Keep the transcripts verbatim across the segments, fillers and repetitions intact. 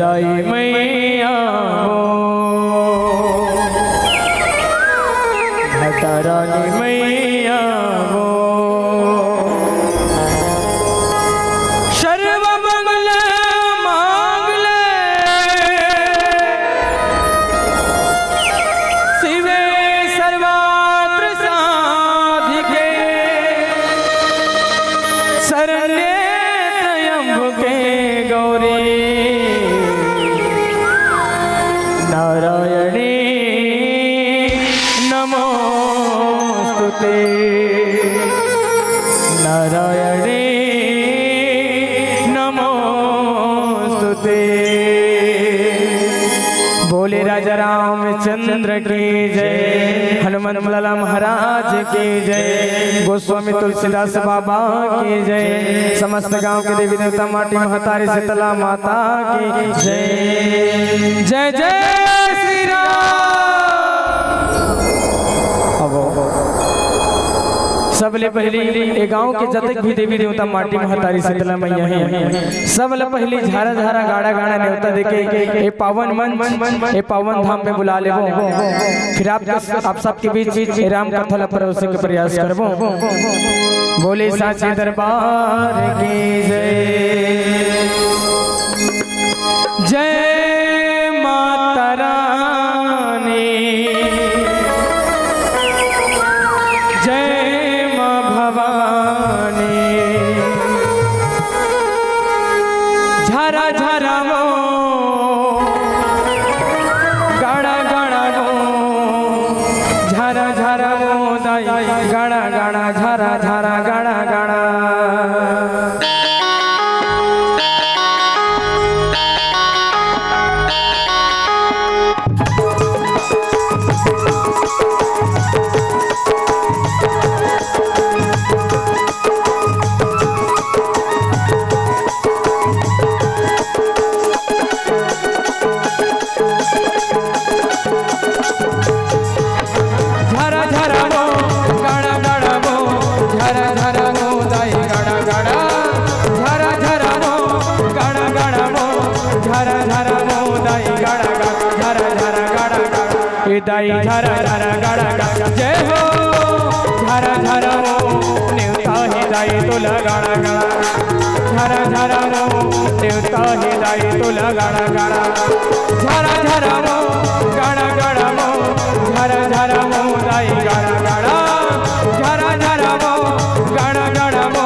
दाई मैया वो, माता रानी मैया वो, सर्व मंगल मांगल्ये शिवे सर्वात्र साधिके शरण्ये त्र्यंबके गौरी नारायणी नमोस्तुते। नारायणी नमोस्तुते। बोले राजा रामचंद्र की जय, हनुमंत लाला महाराज की जय, गोस्वामी तुलसीदास बाबा की जय, समस्त गांव के देवी देवता माटी महतारी शीतला माता की जय। जय जय श्री राम। अब सबले पहली ए गांव के जतक भी देवी देवता माटी महतारी शीतला मैया हे, सबले पहली झारा झारा गाड़ा गाड़ा नेवता देके ए पावन मंच, ए पावन धाम में बुला लेबो। फिर आप, आप सबके बीच ए राम कथा ला परोसे के प्रयास करबो। बोले सांची दरबार की जय। जय माता रानी, जय माँ भवानी। झरा झरा वो, गाड़ा गाड़ा वो, झरा झरा वो दाई, गाड़ा गाड़ा, झरा झरा, गाड़ा गाड़ा। झरा झरा वो, गाड़ा गाड़ा वो, झरा झरा वो, दाई गाड़ा गाड़ा। झरा झरा वो, गाड़ा गाड़ा वो, झरा झरा वो, दाई गाड़ा गाड़ा, झरा झरा गाड़ा गाड़ा। ए दाई झरा झरा गाड़ा गाड़ा, जय हो। झरा झरा वो, नेवता हे दाई तोला गाड़ा गाड़ा। झरा झरा वो, नेवता हे दाई तोला गाड़ा गाड़ा। झरा झरा वो, गाड़ा गाड़ा वो, झरा झरा वो, दाई गाड़ा गाड़ा। झरा झरा वो, गाड़ा गाड़ा वो,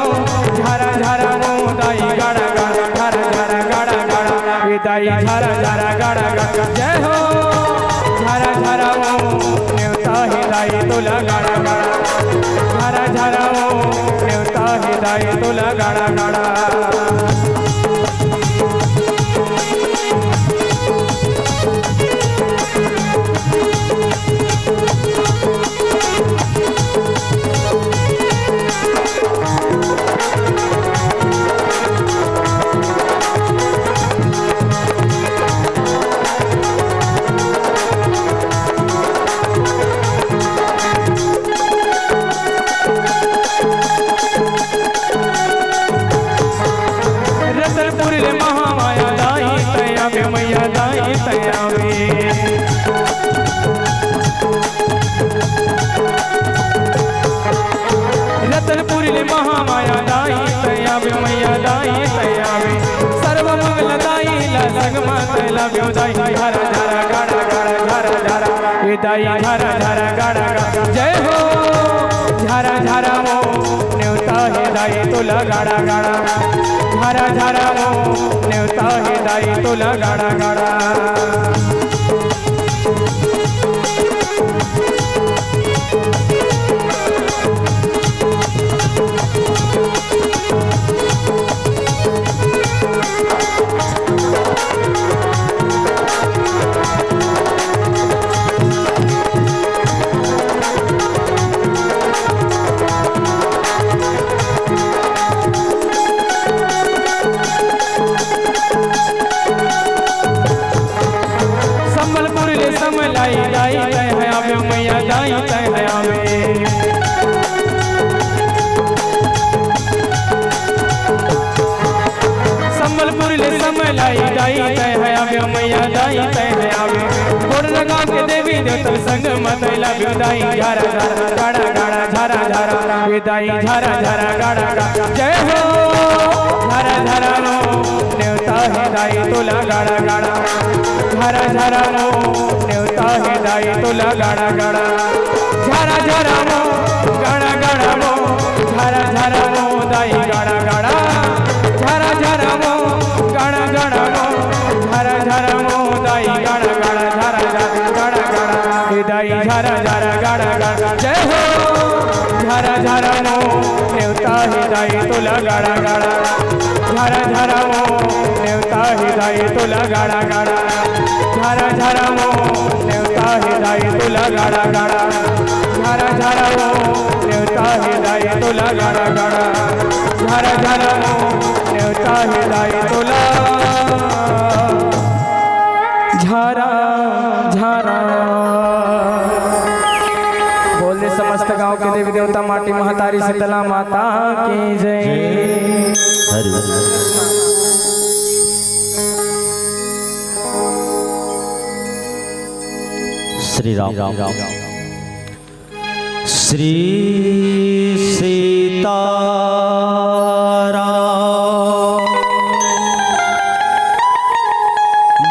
झरा झरा वो, दाई गाड़ा गाड़ा, झरा झरा गाड़ा गाड़ा। ए दाई झरा झरा गाड़ा गाड़ा, जय हो। झरा झरा वो, नेवता हे दाई तोला गाड़ा गाड़ा। झरा झरा वो, नेवता हे दाई तोला गाड़ा गाड़ा। रतनपुर ले महामाया दाई तैया में, मैया दाई तैया में। रतनपुर ले महामाया दाई तैया में, मैया दाई तैया में। सर्व मंगल दाई ला संग मा तैला ब्यो दाई। झरा झरा गाड़ा गाड़ा, झरा झरा। ए दाई झरा झरा गाड़ा गाड़ा, जय हो। झरा झरा वो, नेवता हे दाई तोला गाड़ा गाड़ा। झरा झरा वो, नेवता हे दाई तोला गाड़ा गाड़ा। दाई झरा झरा गड़ा गड़ा झरा झरा, ए दाई झरा झरा गड़ा गड़ा। जय हो। झरा झरा मो नेवता हे दाई तोला गड़ा गड़ा। झरा झरा मो नेवता हे दाई तोला गड़ा गड़ा। झरा झरा मो गड़ा गड़ा मो, झरा झरा मो दाई गड़ा गड़ा। झरा झरा मो गड़ा गड़ा मो, झरा झरा मो दाई गड़ा गड़ा, झरा झरा गड़ा गड़ा। ए दाई झरा झरा गड़ा गड़ा। जय हो। झरा झरा मो नेवता हे दाई तोला गड़ा गड़ा। झरा झरा मो नेवता हे दाई तोला गड़ा गड़ा। झरा झरा मो नेवता हे दाई तोला गड़ा गड़ा। झरा झरा मो नेवता हे दाई तोला गड़ा गड़ा। झरा झरा मो नेवता हे दाई तोला। झरा झरा। बोल दे समस्त गांव के देवी देवता माटी महतारी शीतला माता की जय। हरि हरि। श्री राम। श्री सीताराम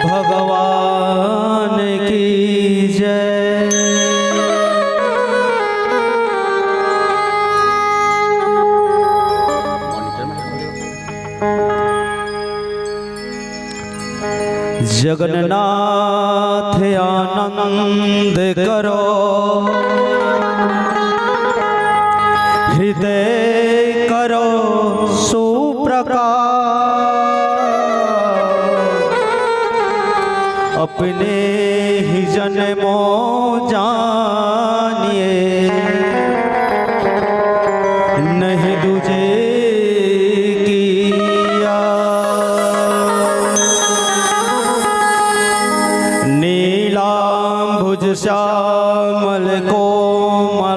भगवान की जय। जगन्नाथ आनंद करो, हृदय करो सुप्रकाश। अपने ही जन्मों जानिए, नहीं दूजे किया। नीलांबुज श्यामल कोमलांगम,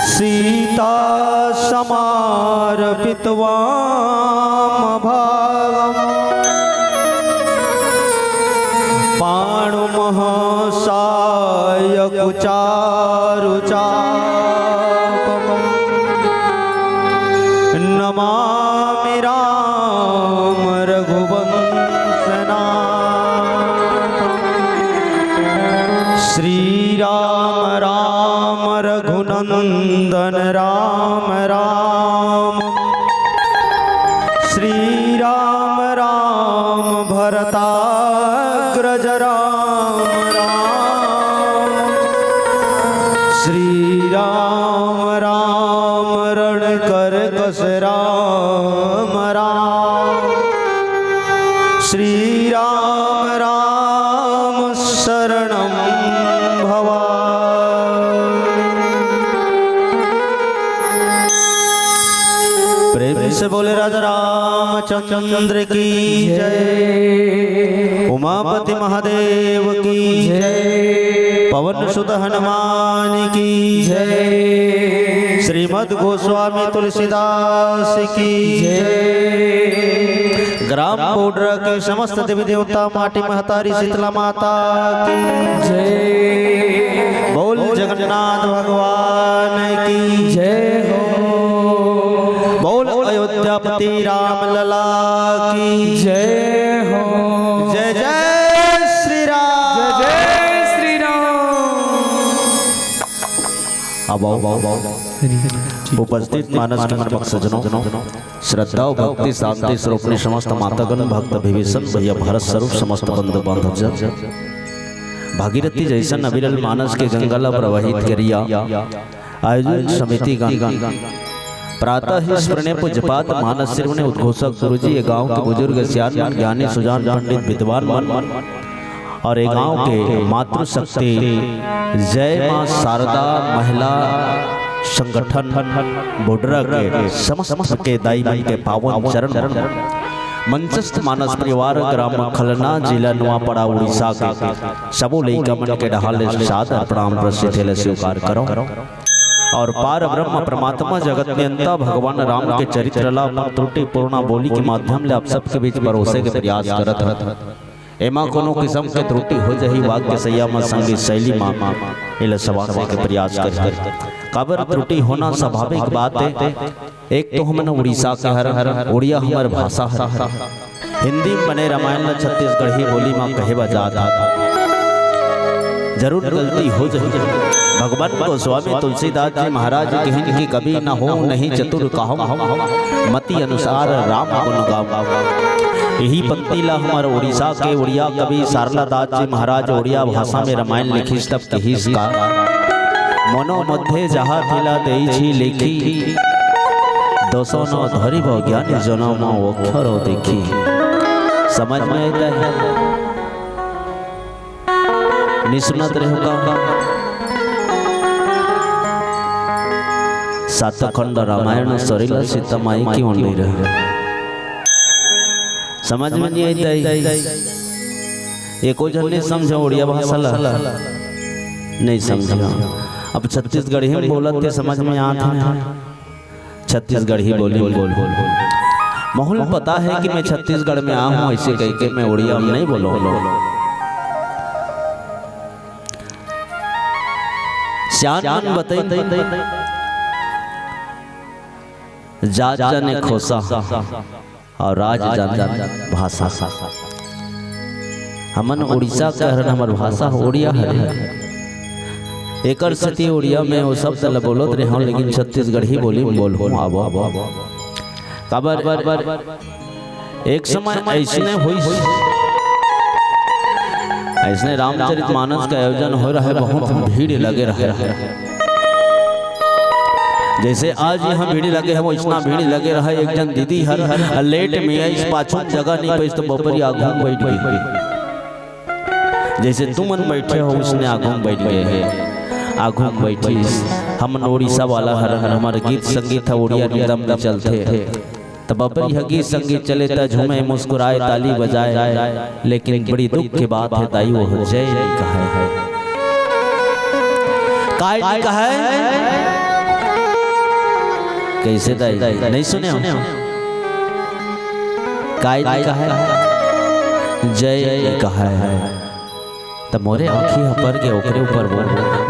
सीता समार्पित वाम भागम। पाणुमहसायकुचारुचापम। नमामि राम रघुवंशनाथम। श्री राम राम रघुनंदन राम राम। श्री राम राम भरताग्रज राम राम। श्री राम राम रणकरकस राम राम। श्री राम राम शरणं भवा। प्रेम से बोले राजा रामचंद्र की जय। उमापति महादेव की जय। पवन सुत हनुमान की जय। श्रीमद गोस्वामी तुलसीदास की जय। ग्राम बोडरा के समस्त देवी देवता, माटी महतारी शीतला माता की जय। बोल जगन्नाथ भगवान की जय हो। बोल अयोध्यापति राम लला की जय हो। जय जय श्री राम। जय जय श्री राम। अब आओ, आओ, आओ। उपस्थित मानस के मन भक्त सज्जनों, श्रद्धा अउ भक्ति शांति स्वरूपनी समस्त मातागण, भक्त विभीषण भैया, भारत स्वरूप समस्त बंधु बांधव जन, भागीरथी जैसन अविरल मानस के गंगा ला प्रवाहित करिया, आयोजन समिति गण, प्रातः ही स्मरणीय पूज्यपाद मानस श्री मुनि उद्घोषक गुरुजी, ये गांव के बुजुर्ग सियान मन, ज्ञानी सुजान पंडित विद्वान मन, और ये गांव के मातृशक्ति जय मां शारदा महिला संगठन बोडरा के समस्त के दाई मन के पावन चरण म मंचस्थ मानस परिवार, ग्राम खलना, जिला नुआपड़ा, उड़ीसा के सबो लइका मन के डहार ले सादर प्रणाम प्रसिद्ध ले स्वीकार करो। और पार ब्रह्म परमात्मा जगत नियंता भगवान राम के चरित्र ला अपन त्रुटिपूर्ण बोली के माध्यम ले आप सबके बीच परोसे के प्रयास करत हन। एमा कोनो किसम के त्रुटि हो जाही, वाक्य सैया म, संगीत शैली म, एला सवासे के प्रयास करही। काबर त्रुटि होना स्वाभाविक बात हे। एक तो हमन उड़ीसा के हरन, उड़िया हमर भाषा हरे। हिंदी म बने रामायण ल छत्तीसगढ़ी बोली म कहे बर जात हन। जरूर गलती हो जाही। भगवान गोस्वामी तुलसीदास जी महाराज कहिन कि कवि न होऊं नहीं चतुर कहाऊं, मति अनुसार राम गुण गाऊं। यही पंक्ति ला हमर उड़ीसा के उड़िया कवि सारला दास जी महाराज उड़िया भाषा में रामायण लिखिस तब कहिस का, मनो मध्ये जहा थिला देई छी लेखी, दोसो न धरिब ज्ञानी जनम अक्षर देखी। समझ में आता है? नि सुनत रहे हो का? सात खंड रामायण सरिला सीता माई की ओंडी रहे। समझ में नहीं आई? एको झन नहीं समझे उड़िया भाषा ला? नहीं समझे। अब छत्तीसगढ़ी में बोलत के समझ में आत हे। छत्तीसगढ़ी बोली बोल बोल। महूं ल पता है कि मैं छत्तीसगढ़ में आया हूं, ऐसे कह के मैं उड़िया में नहीं बोलूं। सियान मन बताइन, जात जाने खोसा और राज जाने भाषा। हमन उड़ीसा के हरन, हमर भाषा उड़िया हरे। एकर सेती उड़िया में वो शब्द ल बोलत रेहेंव, लेकिन छत्तीसगढ़ी बोली में बोलहूं। आबो, आबो, आबो। काबर, एक समय अइसने होइस, अइसने रामचरित मानस के आयोजन होय रहे, बहुत भीड़ लगे रहे। जइसे आज इहां भीड़ लगे हे, वइसना भीड़ लगे रहे। एक झन दीदी हर लेट में आइस, पाछू म जगह नइ पाइस, त बबरी आघू म बइठ गे। जइसे तुमन बइठे हो, वइसने आघू म बइठ गे हे। आघू म बइठिस। हमन उड़ीसा वाला हरन, हमर गीत संगीत ह उड़िया रिदम म चलथे। त बबरी ह गीत संगीत चले त झूमे, मुस्कुराए, ताली बजाए, लेकिन बड़ी दुख के बात हे दाई, वो जय नइ कहय। काय नइ कहय? कइसे दाई? नइ सुने हो? काय नइ कहय? जय नइ कहय। त मोरे आँखी ह पर गे ओकरे ऊपर वो।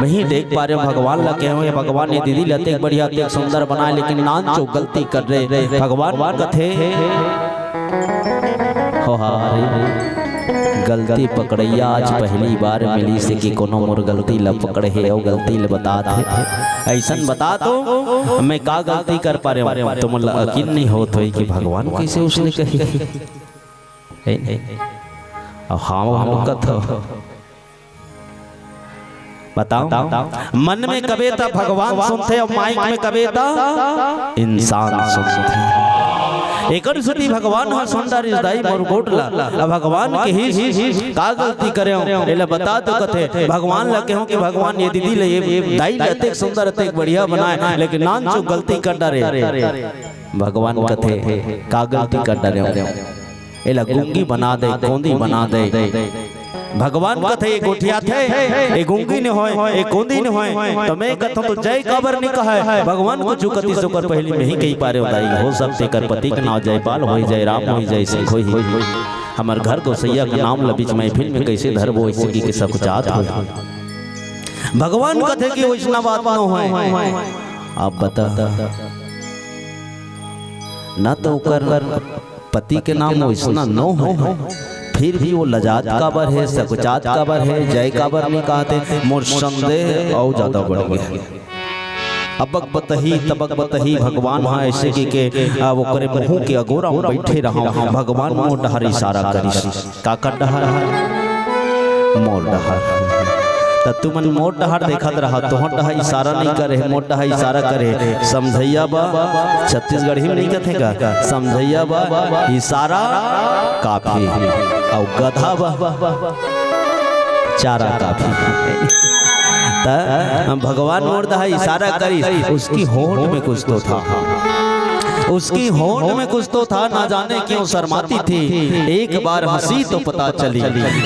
मैं ही देख पा रेहेंव, भगवान ला कहेंव, "हे भगवान, ये दीदी ला अतेक बढ़िया, अतेक सुंदर बनाए, लेकिन नानचुक गलती कर रे।" भगवान कथे, "हो हा रे, गलती पकड़इया आज पहली बार मिलिस हे कि कोनो मोर गलती ला पकड़े हे अउ गलती ला बतात हे।" अइसन बता तो, मैं का गलती कर पा रेहेंव? तुमन ला यकीन नइ होत होही कि भगवान कइसे उसने कही। हे, हे, हे। अब हाँ, हम कथो। बताओ, मन में कबे त भगवान सुनथे अउ माइक में कबे त इंसान सुनथे। एकर सेती भगवान ह सुन डारिस दाई मोर गोठ ला। अब भगवान कहिस, "का गलती करेंव? एला बता तो," कथे। भगवान ला कहेंव कि, "भगवान, ये दीदी ले, ये दाई ले अतेक सुंदर, अतेक बढ़िया बनाए, लेकिन नानचुक गलती कर डारे।" भगवान कथे, "का गलती कर डारेंव?" एला गूंगी बना दे, कोंदी बना दे। भगवान कथे, "ये गोठियाथे, ये गूंगी नइ होय, ये कोंदी नइ होय, त मैं कथंव त जय काबर नइ कहय?" भगवान कुछू कतिस ओकर पहिली मैं ही कहि पा रेहेंव दाई, हो सकथे एकर पति के नांव जयपाल होही, जयराम होही, जयसिंह होही। हमर घर गोसइया के नाम ल बीच महफिल में कइसे धरबो, अइसे कहिके सकुचात होही। भगवान कथे कि वइसना बात नोहय। अब बता, न त ओकर पति के नाम वइसना नोहय, फिर भी वो लजात काबर हे, सकुचात काबर हे, जय काबर नइ कहत हे, मोर संदेह अउ जादा बढ़ गे। अबक बतही, तबक बतही, भगवान ह अइसे कहिके, आ, ओकरे मुहूं के अगोरा म बइठे रहंव। भगवान मोर डहर इसारा करिस। काकर डहर? मोर डहर। त तुमन मोर डहर देखत रहा, तोहर डहर इसारा नइ करे, मोर डहर इसारा करे। समझइया बा, छत्तीसगढ़ी में नइ कथे का? समझइया बा, इसारा काफी। अउ गधा बा, चारा काफी। त भगवान मोर डहर इसारा करिस, उसकी होंठ में कुछ तो था। उसकी होंठ में कुछ तो था, ना जाने क्यों शर्माती थी। एक बार हंसी तो पता चली,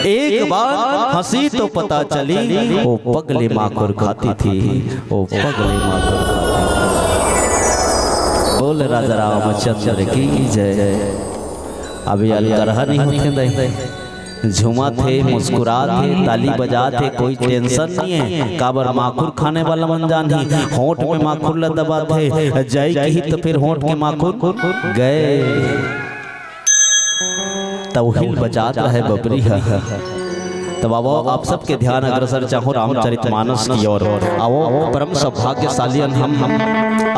एक बार हंसी तो पता चली, वो पगली माखुर खाती थी, वो पगली माखुर खाती थी। बोल राजा रामचंद्र की जय। अभी अलकरहा नहीं होते दाई। झूमत हे, मुस्कुरात हे, ताली बजात हे, कोई tension नइ हे। काबर माखुर खाने वाला मन जानही, होंठ में माखुर ल दबात हे, जय कही त फेर होंठ के माखुर गए। त उहिल बजात रहे बबरी ह। तब आवो, आप सबके ध्यान अग्रसर चाहूँ रामचरितमानस की ओर। आवो, परम सौभाग्यशाली अन हम,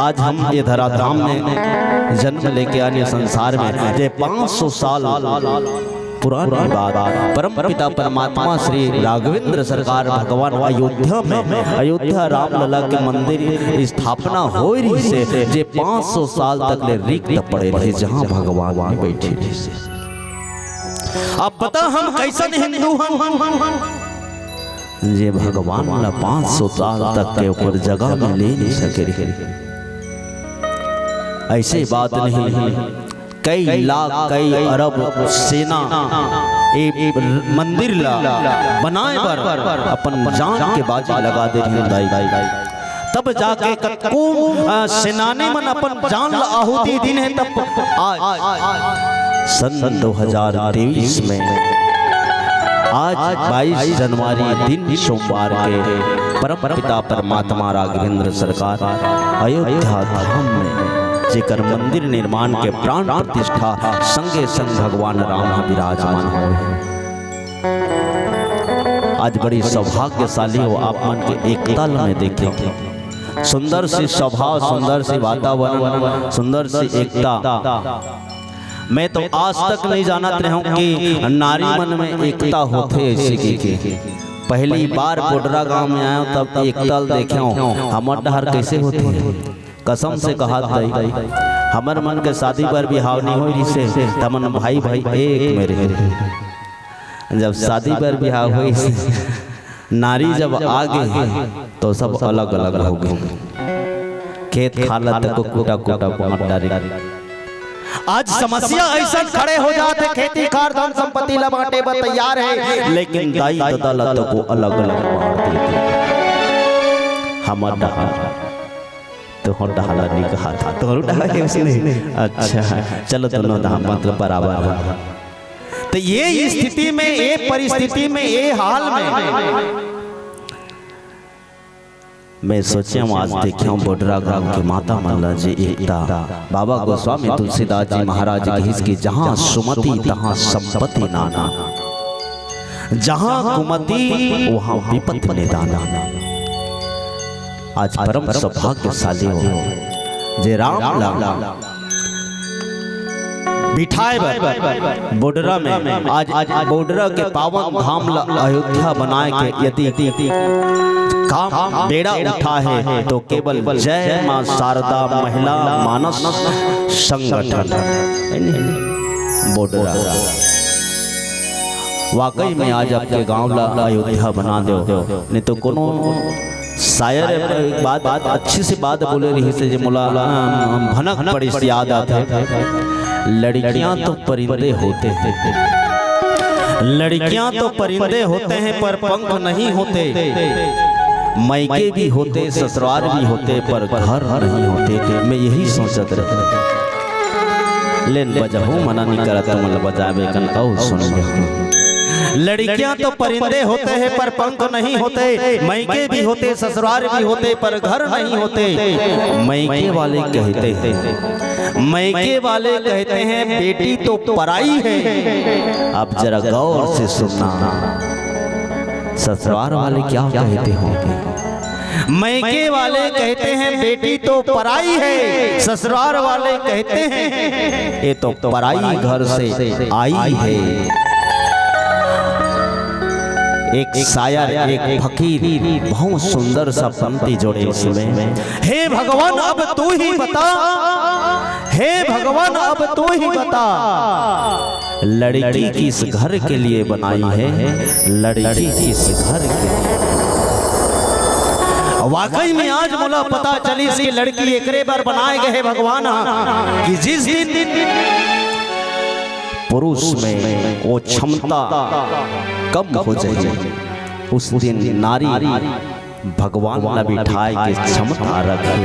आज हम ये धराधाम में जन्म लेके आने संसार में, जे पाँच सौ साल पुरानी बात, परम पिता परमात्मा श्री राघवेंद्र सरकार भगवान अयोध्या में, अयोध्या रामलला के मंदिर स्थापना होय रहिसे, जे पाँच सौ साल तक ले रिक्त पड़े रहे, जहाँ भगवान नहीं बैठे रहिसे। अब बता, हम कैसन हिंदू हन, जे भगवान ला पाँच सौ साल तक के ओकर जगह में ले नहीं सके रहे। ऐसे बात नहीं, कई लाख, कई अरब सेना ए मंदिर ला बनाए बर अपन जान के बाजी लगा दे रहिन दाई। तब जाके कतको, अ, सेनानी मन अपन जान ला आहुति दिन हे। तब आज सन दो हज़ार तेईस में आज बाईस जनवरी दिन सोमवार के परम पिता परमात्मा राघवेंद्र सरकार अयोध्या धाम में जेकर मंदिर निर्माण के प्राण प्रतिष्ठा संगे संग भगवान राम ह विराजमान होय हे। आज बड़ी सौभाग्यशाली हो आप मन के एकता ल मैं देखे। सुंदर सी सभा, सुंदर सी वातावरण, सुंदर सी एकता। मैं तो आज तक नहीं जानत रहूं कि नारी मन में एकता होथे ऐसे की, की। पहली बार बोडरा गांव में आयो तब एकता ल देखे हो। हमर डहर कैसे होथे? कसम से कहत दाई, हमर मन के शादी बर बिहाव नहीं होय रिसे, तमन भाई भाई एक में रहे। जब शादी बर बिहाव होइस, नारी जब आ गे, तो सब अलग-अलग हो गे। खेत खार ला तको कूटा-कूटा बांट डारे। आज समस्या अइसन खड़े हो जात हे, खेती खार धन संपत्ति ला बांटे बर तैयार हे, लेकिन दाई ददा ला तको अलग-अलग बांट देथे। हमर डहर तोहर डहर ला नइ कहा था, तोहर डहर के उसने। अच्छा, चलो दोनों डहर मतलब बराबर हे। तो ये स्थिति में, ये परिस्थिति में, ये हाल में मैं सोचे हूँ, आज देखे हूँ बोडरा गांव के माता मन ला जे एकता, बाबा गोस्वामी तुलसीदास जी महाराज कहिस कि जहाँ सुमति तहाँ संपत्ति नाना, जहाँ कुमति वहाँ विपत निदाना। आज परम सौभाग्यशाली हो जे राम ला बिठाए बर बोडरा में, आज बोडरा के पावन धाम ला अयोध्या बनाए के यदि काम बेड़ा उठा हे तो केवल जय माँ शारदा महिला मानस संगठन बोडरा। वाकई में आज आपके गांव ला अयोध्या बना दो, नहीं तो कोनो शायर एक बात, बात अच्छी सी बात बोले रहिसे जे मोला, अम, भनक पड़िस याद आथे। लड़कियां तो परिंदे होते हैं, लड़कियां तो परिंदे होते हैं पर पंख नहीं होते। मायके भी होते, ससुराल भी होते, पर घर नहीं होते। मैं यही सोचत रहूं। लेन बजहू मना नहीं करत, तुम बजावे कन अउ सुन ले। लड़कियां तो परिंदे होते हैं पर पंख नहीं होते, मायके भी होते, ससुराल भी होते, पर घर नहीं होते। मायके वाले कहते हैं, मायके वाले कहते हैं, बेटी तो पराई है। अब जरा गौर से सुनना, ससुराल वाले क्या कहते होंगे। मायके वाले कहते हैं, बेटी तो पराई है, ससुराल वाले कहते हैं, ये तो पराई घर से आई है। एक शायर, एक फकीर बहुत सुंदर सा पंक्ति जोड़े इसमें, हे भगवान अब तू ही बता, हे भगवान अब तू ही बता, लड़की किस घर के लिए बनाई है, लड़की किस घर के लिए। वाकई में आज मोला पता चलिस कि लड़की एकरे बर बनाए गए हे भगवान ह कि जिस दिन पुरुष में वो क्षमता कम हो जाए, उस दिन नारी भगवान ला बिठाए के क्षमता रखे।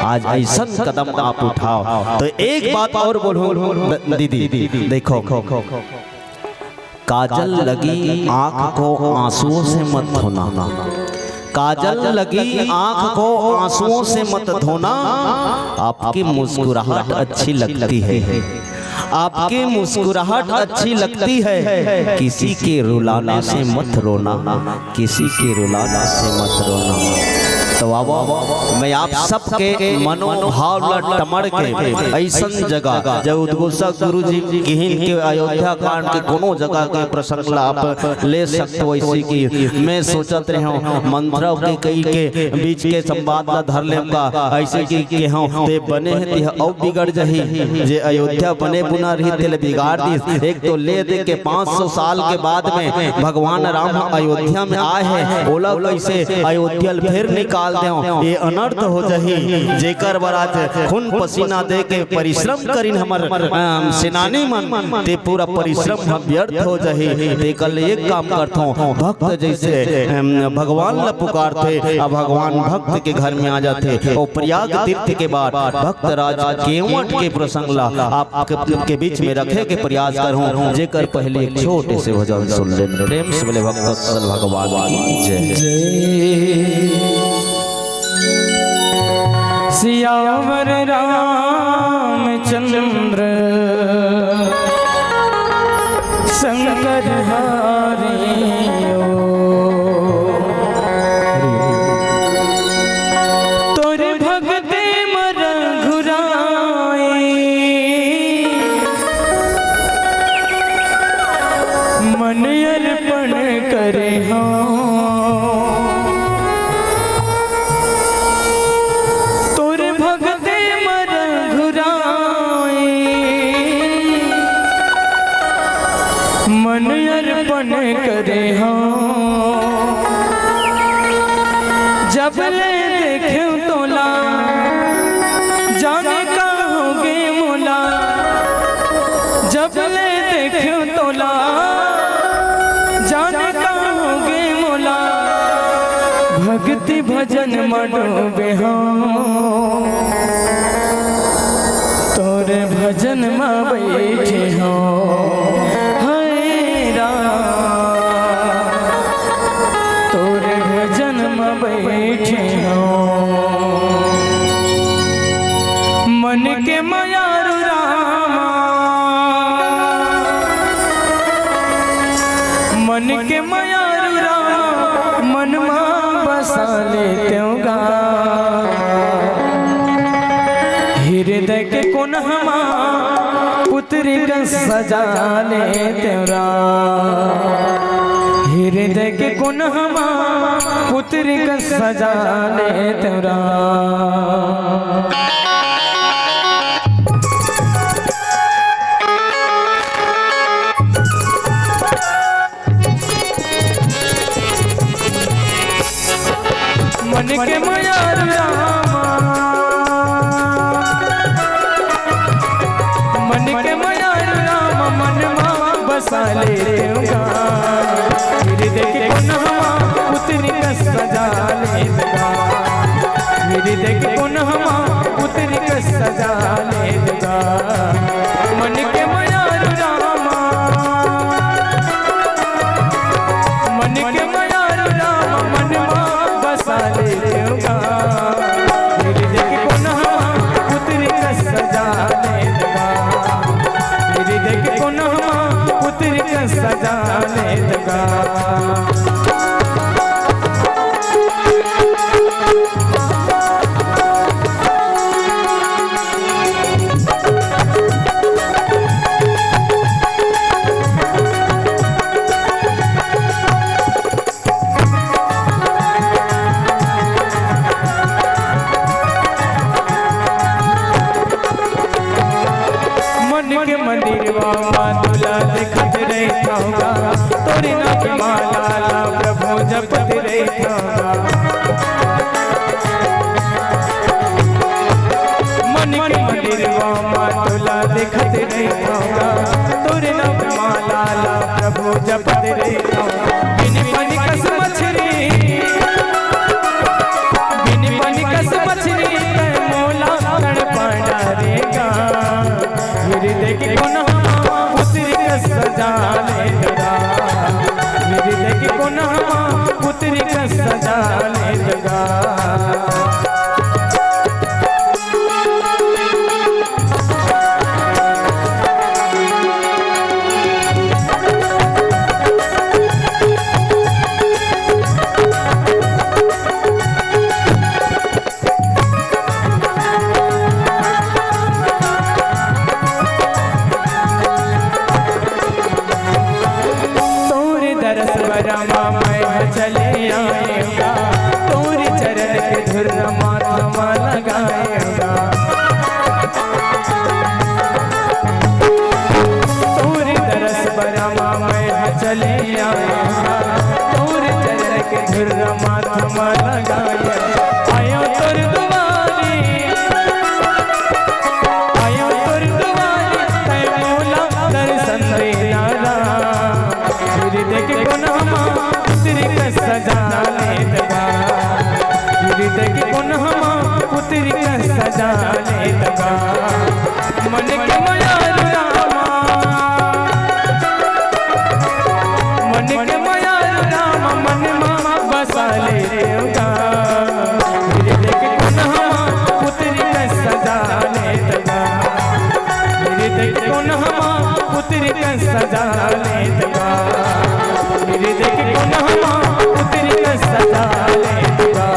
आज अइसन कदम आप उठाओ। तो एक बात और बोलूं द-, दीदी, देखो, काजल लगी आंख को आंसुओं से मत धोना। काजल लगी आंख को आंसुओं से मत धोना। आपकी मुस्कुराहट अच्छी लगती है। आपकी मुस्कुराहट अच्छी लगती है। किसी के रुलाने से मत रोना। किसी के रुलाने से मत रोना। तो आवा, मैं आप सबके मनोभाव ला टमड़ के ऐसन जगह, जब उद्घोषक गुरु जी किहिन के अयोध्या कांड के कोनो जगह के प्रसंग ला आप ले सकते हो। ऐसे कि मैं सोचत रहे हूँ, मंत्रा के कई के बीच के संवाद ला धर लेम का, ऐसे कि केहूँ ते बने हे, ते अउ बिगड़ जही। जे अयोध्या बने बुना रही, तेला बिगाड़ दिस। एक तो ले दे के पाँच सौ साल के बाद में भगवान राम ह अयोध्या में आए हे, ओला कैसे अयोध्या ल फेर निकाल देव, ये अनर्थ हो जही। जेकर बर आज खून पसीना दे के परिश्रम करिन हमर, अम, सेनानी मन, ते पूरा परिश्रम ह व्यर्थ हो जही। तेकर ले एक काम करथों, भक्त जैसे, अम, भगवान ल पुकारथे, अब भगवान भक्त के घर में आ जाथे। और प्रयाग तीर्थ के बाद भक्तराज केवट के प्रसंग ला आप के, के बीच में रखे के प्रयास करहूं, जेकर पहले एक छोटे से भजन सुन ले। प्रेम से बोले भक्त वत्सल भगवान की जय। जय सियावर रामचंद्र शंकर हरि। तोर भगते म रघुराई, मन अर्पण करे हौं। तोर भगते म रघुराई, मन अर्पण करे हौं। जब ले देखेंव तोला, जाने का होगे मोला। जब ले देखेंव तोला, जाने का होगे मोला। भक्ति भजन म डूबे हौं, तोर भजन म बैठे हौं। हाय राम, तोर भजन म बैठे हौं। मन के मयारू रामा, मन के मयारू रामा, मन मा बसा लेतेंव गा। हृदय के कोनहा मा पुतरी कस सजा लेतेंव राम। हृदय के कोनहा मा पुतरी कस सजा लेतेंव राम। मन के मयारू रामा, मन के मयारू रामा, मन मा बसा लेतेंव गा। हृदय के कोनहा मा पुतरी कस सजा लेतेंव गा। हृदय के कोनहा मा पुतरी कस सजा लेतेंव गा। मन के मयारू रामा, मन के मयारू रामा, मन मा बसा लेतेंव गा। हृदय के कोनहा मा पुतरी कस सजा लेतेंव गा। हृदय के कोनहा मा पुतरी कस सजा लेतेंव गा। मन के मंदिरवा मा तोला देखत रहिथंव गा, तोरे नाम के माला ला प्रभु जपत रहिथंव गा। मन के मंदिरवा मा तोला देखत रहिथंव गा, तोरे नाम के माला ला प्रभु जपत रहिथंव गा। बिन पानी कस मछरी, बिन पानी कस मछरी, तैं मोला तड़पा डारे गा। हृदय के कोनहा मा पुतरी कस सजा लेतेंव गा। पुतरी कस सजा लेत गा। तोर दरस बरमा मैं ह चले आएगा, तोर चरण के धुर माथ मा लगाएगा। तोर दरस बरमा मैं ह चले आएगा, तोर चरण के धुर माथ मा लगाएगा। आयो तोर दुआरी, आयो तोर दुआरी, तै मोला दर्शन देना राम। हृदय के कोनहा मा पुतरी कस सजा लेत गा। हृदय के कोनहा मा पुतरी कस सजा लेत गा। मन के मयारू रामा, मन के मयारू रामा, मन मा बसा लेत गा। हृदय के कोनहा मा पुतरी कस सजा लेत गा। हृदय के कोनहा मा पुतरी कस सजा लेत गा। हृदय के कोनहा मा पुतरी कस सजा लेत गा।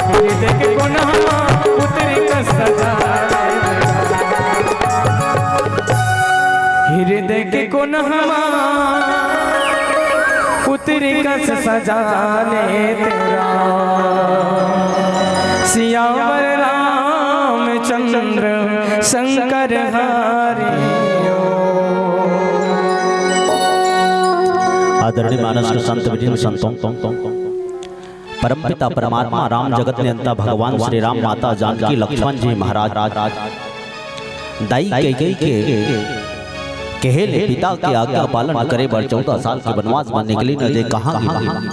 हृदय के कोनहा मा पुतरी कस सजा लेत गा। हृदय के कोनहा मा पुतरी कस सजा लेत गा। सियावर रामचंद्र शंकर हरि। आदरणीय मानस के संत वृंद, संतों, परमपिता परमात्मा राम, जगत नियंता भगवान श्री राम, माता जानकी, लक्ष्मण जी महाराज, दाई कैकेयी के कहे ले पिता के आज्ञा पालन करे बर चौदह साल के वनवास म निकलिन, जे कहाँ गे रिहिन?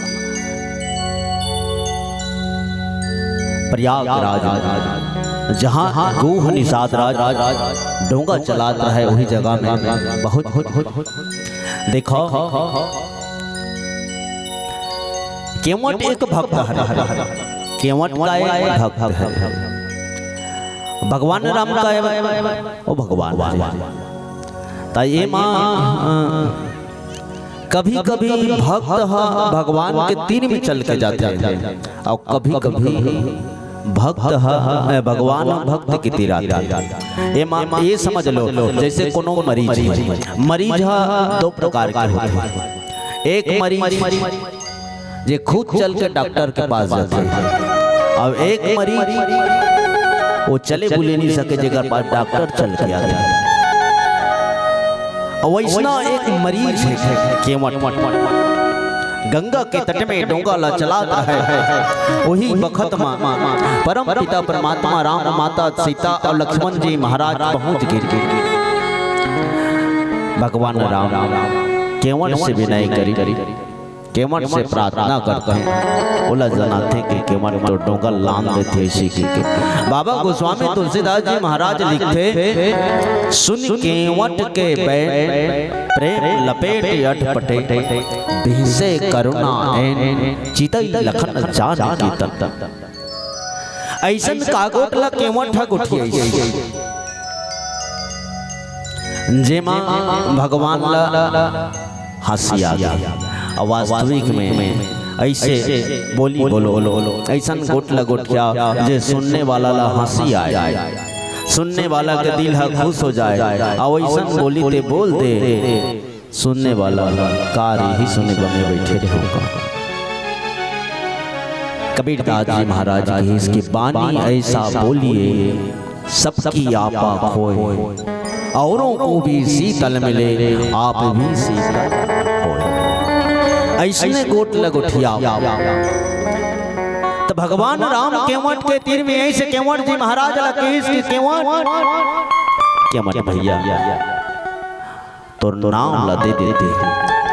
प्रयागराज म, जहाँ गोह निषाद राज डोंगा चलात रहय, वही जगह म बहुत, बहुत, बहुत देखो, केवट एक भक्त हरे। केवट का एक भक्त हरे। भगवान राम का एक, ओ भगवान राम। त एमा, अ, कभी-कभी भक्त ह भगवान के तीर में चल के जाथे, अउ कभी-कभी भक्त ह, अ, भगवान ह भक्त के तीर आथे। एमा ये समझ लो, जैसे कोनो मरीज हे, मरीज ह दो प्रकार के होथे। एक मरीज जे खुद चल के डॉक्टर के पास जाथे, अउ एक मरीज वो चले बुले नहीं सके, जेकर पास डॉक्टर चल के आथे। अउ वैसना एक मरीज हे केवट, गंगा के तट में डोंगा ला चलात रहय। वही बखत म परम पिता परमात्मा राम, माता सीता अउ लक्ष्मण जी महाराज पहुँच गे। भगवान राम केवट से विनय करिन, केवट से प्रार्थना करथे, ओला जनाथे कि केवट तो डोंगा लान देथे, अइसे कहिके। बाबा गोस्वामी तुलसीदास जी महाराज लिखथे, "सुन केवट के बैन, प्रेम लपेट अटपटे, बिहसे करुणा ऐन, चितई लखन जानकी तन।" अइसन का गोठ ला केवट ह गोठियाइस, जेमा भगवान ला हंसी आ गे। अउ वास्तविक में अइसे बोली बोलो, अइसन गोठ ला गोठिया, जे सुनने वाला ला हंसी आए, सुनने वाला के दिल ह खुश हो जाए, अउ अइसन बोली ते बोल दे, सुनने वाला ला का रे ही सुने बने बैठे रहे होगा। कबीरदास जी महाराज कहिस कि बानी ऐसा बोलिए, सबकी आपा खोए, औरों को भी शीतल मिले, आप भी शीतल होए। अइसने गोठ ला गोठिया। त भगवान राम केवट के तीर में अइसे केवट जी महाराज ला कहिस कि केवट, केवट भैया, तोर नाम ला दे देते,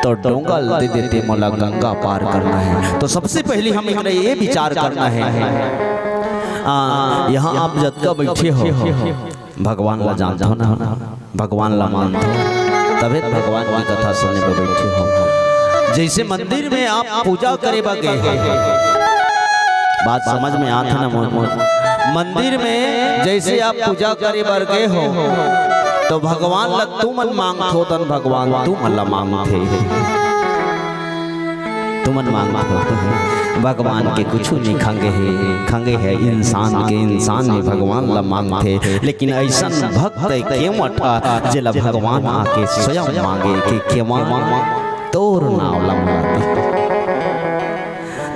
तोर डोंगा ला दे देते, मोला गंगा पार करना हे। तो सबसे पहले हम एकरा ये विचार करना हे, आ, यहाँ आप जतका बैठे हो, भगवान ला जानथो ना, भगवान ला मानथो, तभे तो भगवान की कथा सुने बर बैठे हो। जैसे मंदिर में आप पूजा करे बर गए हो, बात समझ में आत हे ना मोर? मंदिर में जैसे आप पूजा करे बर गए हो, तो भगवान ला तुमन मांगथो, तन भगवान तुमन ला मांगथे। तुमन मांगथो, भगवान के कुछु नहीं खंगे हे, खंगे हे इंसान के, इंसान में भगवान ला मांगथे। लेकिन ऐसन भक्त हे केवट, जेला भगवान आके स्वयं मांगे के केवट तोर नाव ला मोला दे,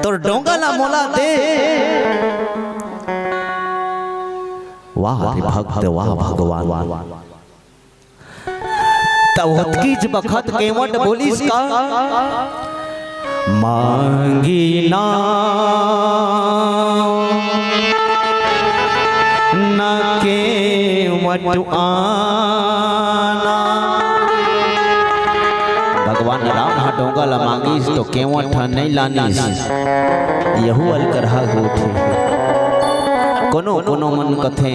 तोर डोंगा ला मोला दे। वाह रे भक्त, वाह भगवान। त ओतकीच बखत केवट बोलिस का, मांगी ना न केवट आना। भगवान राम ह डोंगा ला मांगिस तो केवट ह नइ लानिस। यहू अलकरहा होथे। कोनो कोनो मन कथे,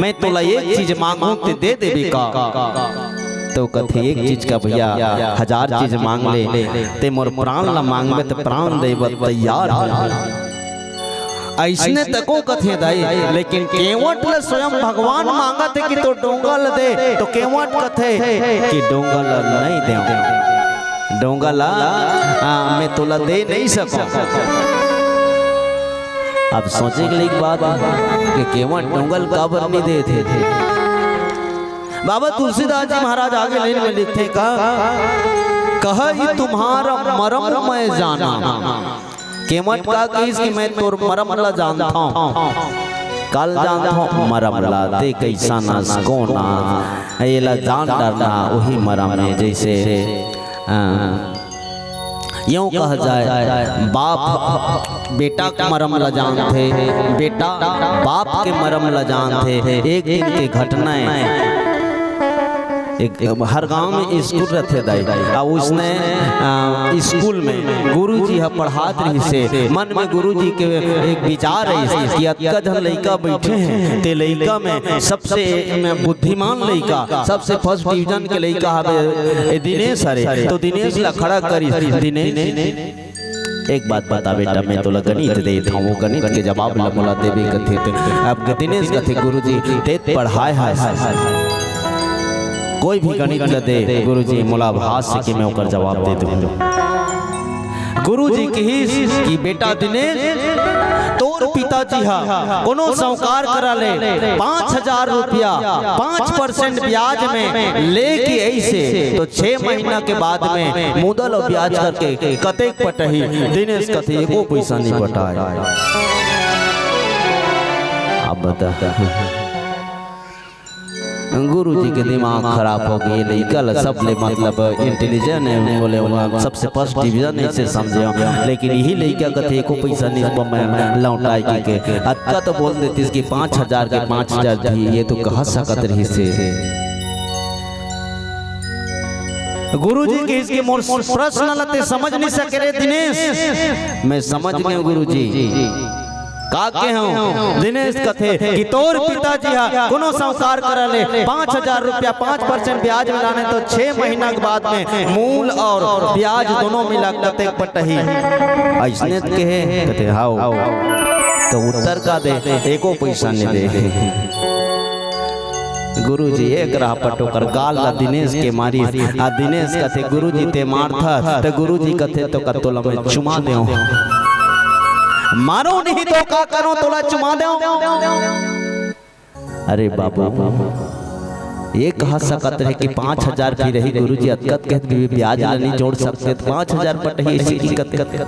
मैं तोला एक चीज मांगू ते दे देबे का? तो कथे, एक चीज का भैया, हजार चीज मांग ले, ते मोर प्राण ला मांगबे त प्राण दे बर तैयार हो। अइसने तको कथे दाई, लेकिन केवट ल स्वयं भगवान मांगत हे कि तो डोंगा ल दे, तो केवट कथे कि डोंगा ल नहीं दे, डोंगा ल, आ, मैं तोला दे नहीं सकूं। अब सोचे के लायक बात हे कि केवट डोंगा ल काबर नहीं देथे। बाबा तुलसीदास जी महाराज आगे लाइन में लिखथे का, कहा तुम्हारा मरम मैं जाना। केवट का कहिस कि मैं तोर मरम ला जानथंव। काला जानथंव? मरम ला, ते कइसन अस, कोन अस, एला जान डरना, ओही मरम हे। जइसे, अ, यूं कहा जाए, बाप बेटा के मरम ला जानथे, बेटा बाप के मरम ला जानथे। एक दिन के घटना हे। एक, हर गांव में स्कूल रथे दाई, अउ उसने, अ, स्कूल में गुरुजी ह पढ़ात रहिसे। मन में गुरुजी के एक विचार रहिस कि अतका झन लइका बइठे हे, ते लइका में सबसे बुद्धिमान लइका, सबसे फर्स्ट डिवीजन के लइका हवे ए दिनेश हरे, तो दिनेश ला खड़ा करिस। दिनेश, एक बात बता बेटा, मैं तोला गणित देत हंव, वो गणित के जवाब ला मोला देबे कथे। ते अब दिनेश कथे, गुरुजी, ते पढ़ाए हस, कोई भी गणित ला दे गुरुजी, मोला आभास हे कि मैं ओकर जवाब दे दूं। गुरुजी कहिस कि बेटा दिनेश, तोर पिताजी हा कोनो साहूकार करा ले पांच हजार रुपया पांच परसेंट ब्याज में लेके अइसे, तो छह महीना के बाद में मुदल अउ ब्याज करके कतेक पटही? दिनेश कथे, एको पइसा नहीं पटाए। अब बता, गुरुजी के दिमाग खराब हो गे। लइका ल सबले मतलब इंटेलिजेंट हे, बोले, "वाह, सबसे फर्स्ट डिवीजन हे, अइसे समझे हंव।" लेकिन इही लइका कथे, "एको पइसा नहीं प-, मैं लौटाए," कहिके। अतका तो बोल देतिस कि पांच हजार के पांच हजार दिही, ये तो कहा सकत रहिसे। गुरुजी कहिस कि मोर प्रश्न ला ते समझ नहीं सके रे दिनेश। मैं समझ गेंव गुरुजी। का कहे हंव? दिनेश कथे कि तोर पिताजी हा कोनो साहूकार करा ले पांच हजार रुपया पांच परसेंट ब्याज में लाने, तो छह महीना के बाद में मूल अउ ब्याज दोनों मिला कतेक पटही? अइसने त कहे, कथे, "हाव।" तो उत्तर का दे, एको पइसा नहीं दे। गुरुजी एक राहपट ओकर गाल ला दिनेश के मारिस। आ दिनेश कथे, "गुरुजी ते मारथस?" त गुरुजी कथे, "तो का तोला मैं चुमा देंव?" "मारो नहीं तो का करो, तोला चुमा देंव।" अरे बाबू, ये कहा सकत रहे कि पांच हजार भी रही गुरुजी, अतकत कहत भी ब्याज ला नहीं जोड़ सकते, त पांच हजार पटही अइसे कि कत, कत, कत।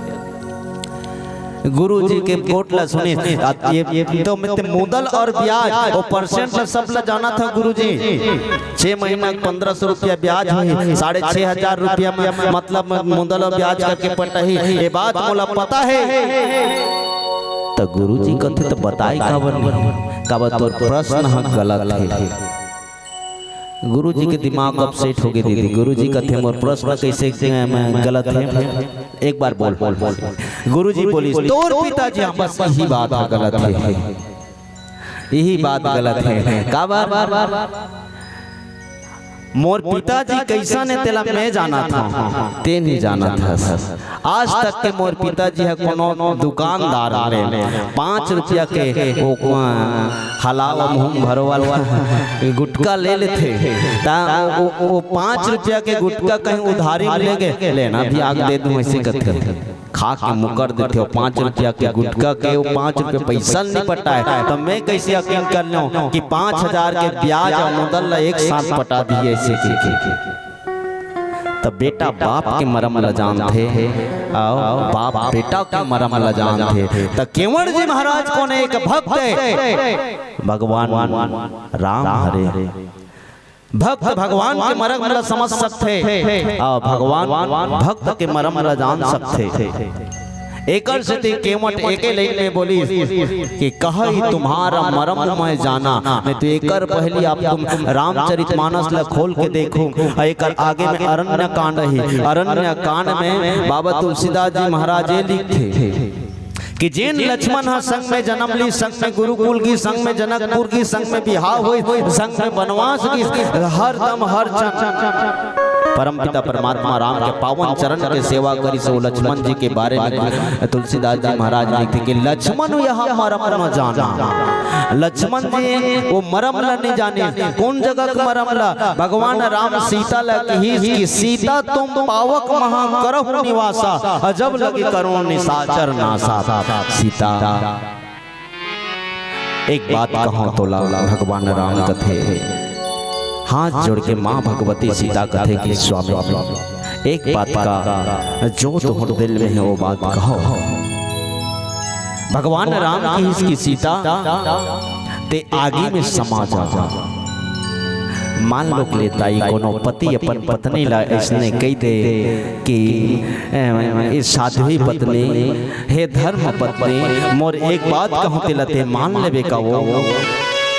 गुरुजी के गोठ ला सुनिस, आ, ये, ये तो मैं ते मुदल अउ ब्याज, वो परसेंट ला सब ला जानथंव गुरुजी। छह महीना के पन्द्रह सौ रुपया ब्याज हे, साढ़े छह हजार रुपया में, मतलब, मुदल अउ ब्याज करके पटही, ये बात मोला पता हे। त गुरुजी कथे, "त बताए काबर नहीं? काबर तोर प्रश्न ह गलत हे।" गुरुजी के दिमाग अपसेट हो गे दीदी। गुरुजी कथे, "मोर प्रश्न कइसे, अ, मैं गलत हे? एक बार बोल।" गुरुजी बोलिस, "तोर पिताजी," हाँ, बस इही बात ह गलत हे, इही बात गलत हे। काबर? मोर पिताजी कइसन हे, तेला मैं जानत हंव, तें नइ जानत हस। आज तक के मोर पिताजी ह कोनो दुकानदार ले पाँच रुपया के ओ, अ, हलावा मुंह भरो वाला गुटखा ले लेथे, त ओ, ओ, ओ पाँच रुपया के गुटखा कहीं उधारी म लेगे, "ले ना भइया, आके दे दूं," अइसे कथे। खा के मुकर देथे, ओ पाँच रुपया के गुटखा के ओ पाँच रुपया पइसा ल नइ पटाय, त मैं कइसे यकीन कर लेंव कि पाँच हजार के ब्याज अउ मुदल ल एक साथ पटा दिही अइसे कहिके। त बेटा बाप के मरम ल जानथे, अउ बाप बेटा के मरम ल जानथे। त केवट जी महाराज कोन एक भक्त हे, भगवान राम हरे। भक्त भगवान के मरम ल समझ सकथे, अउ भगवान भक्त के मरम ल जान सकथे। एकर सेती केवट एके लाइन में बोलिस कि "कहई तुम्हारा मरम मैं जाना", नहीं तो एकर पहली आप तुम रामचरितमानस ल खोल के देखो, अउ एकर आगे में अरण्य कांड ही। अरण्य कांड में बाबा तुलसीदास जी महाराज ये लिखथे कि जेन लक्ष्मण ह संग में जन्म ली, संग में गुरुकुल गी, संग में जनकपुर गी, संग में बिहाव होइस, संग में बनवास गी, हरदम हर क्षण परमपिता परमात्मा राम के पावन चरण के सेवा करिस। ओ लक्ष्मण जी के बारे में तुलसीदास जी महाराज लिखथे कि "लक्ष्मण यह मरम न जाना।" लक्ष्मण जी ओ मरम ल नइ जानिस। कोन जगह के मरम ल? भगवान राम सीता ल कहिस कि "सीता तुम पावक महा करहु निवासा, अजब लगे करुण निशाचर नासा।" सीता, एक बात कहंव तोला, भगवान राम कथे, हाथ जोड़ के माँ भगवती सीता कथे कि "स्वामी, एक बात का जो तोहर दिल में हे, ओ बात कहो।" भगवान राम कहिस कि "सीता, तें आगी में समा जा।" मान लो के ले ताई, कोनो पति अपन पत्नी ला अइसने कहि दे कि, "ए, ए साध्वी पत्नी, हे धर्म पत्नी, मोर एक बात कहंव, तेला तें मान लेबे का वो?"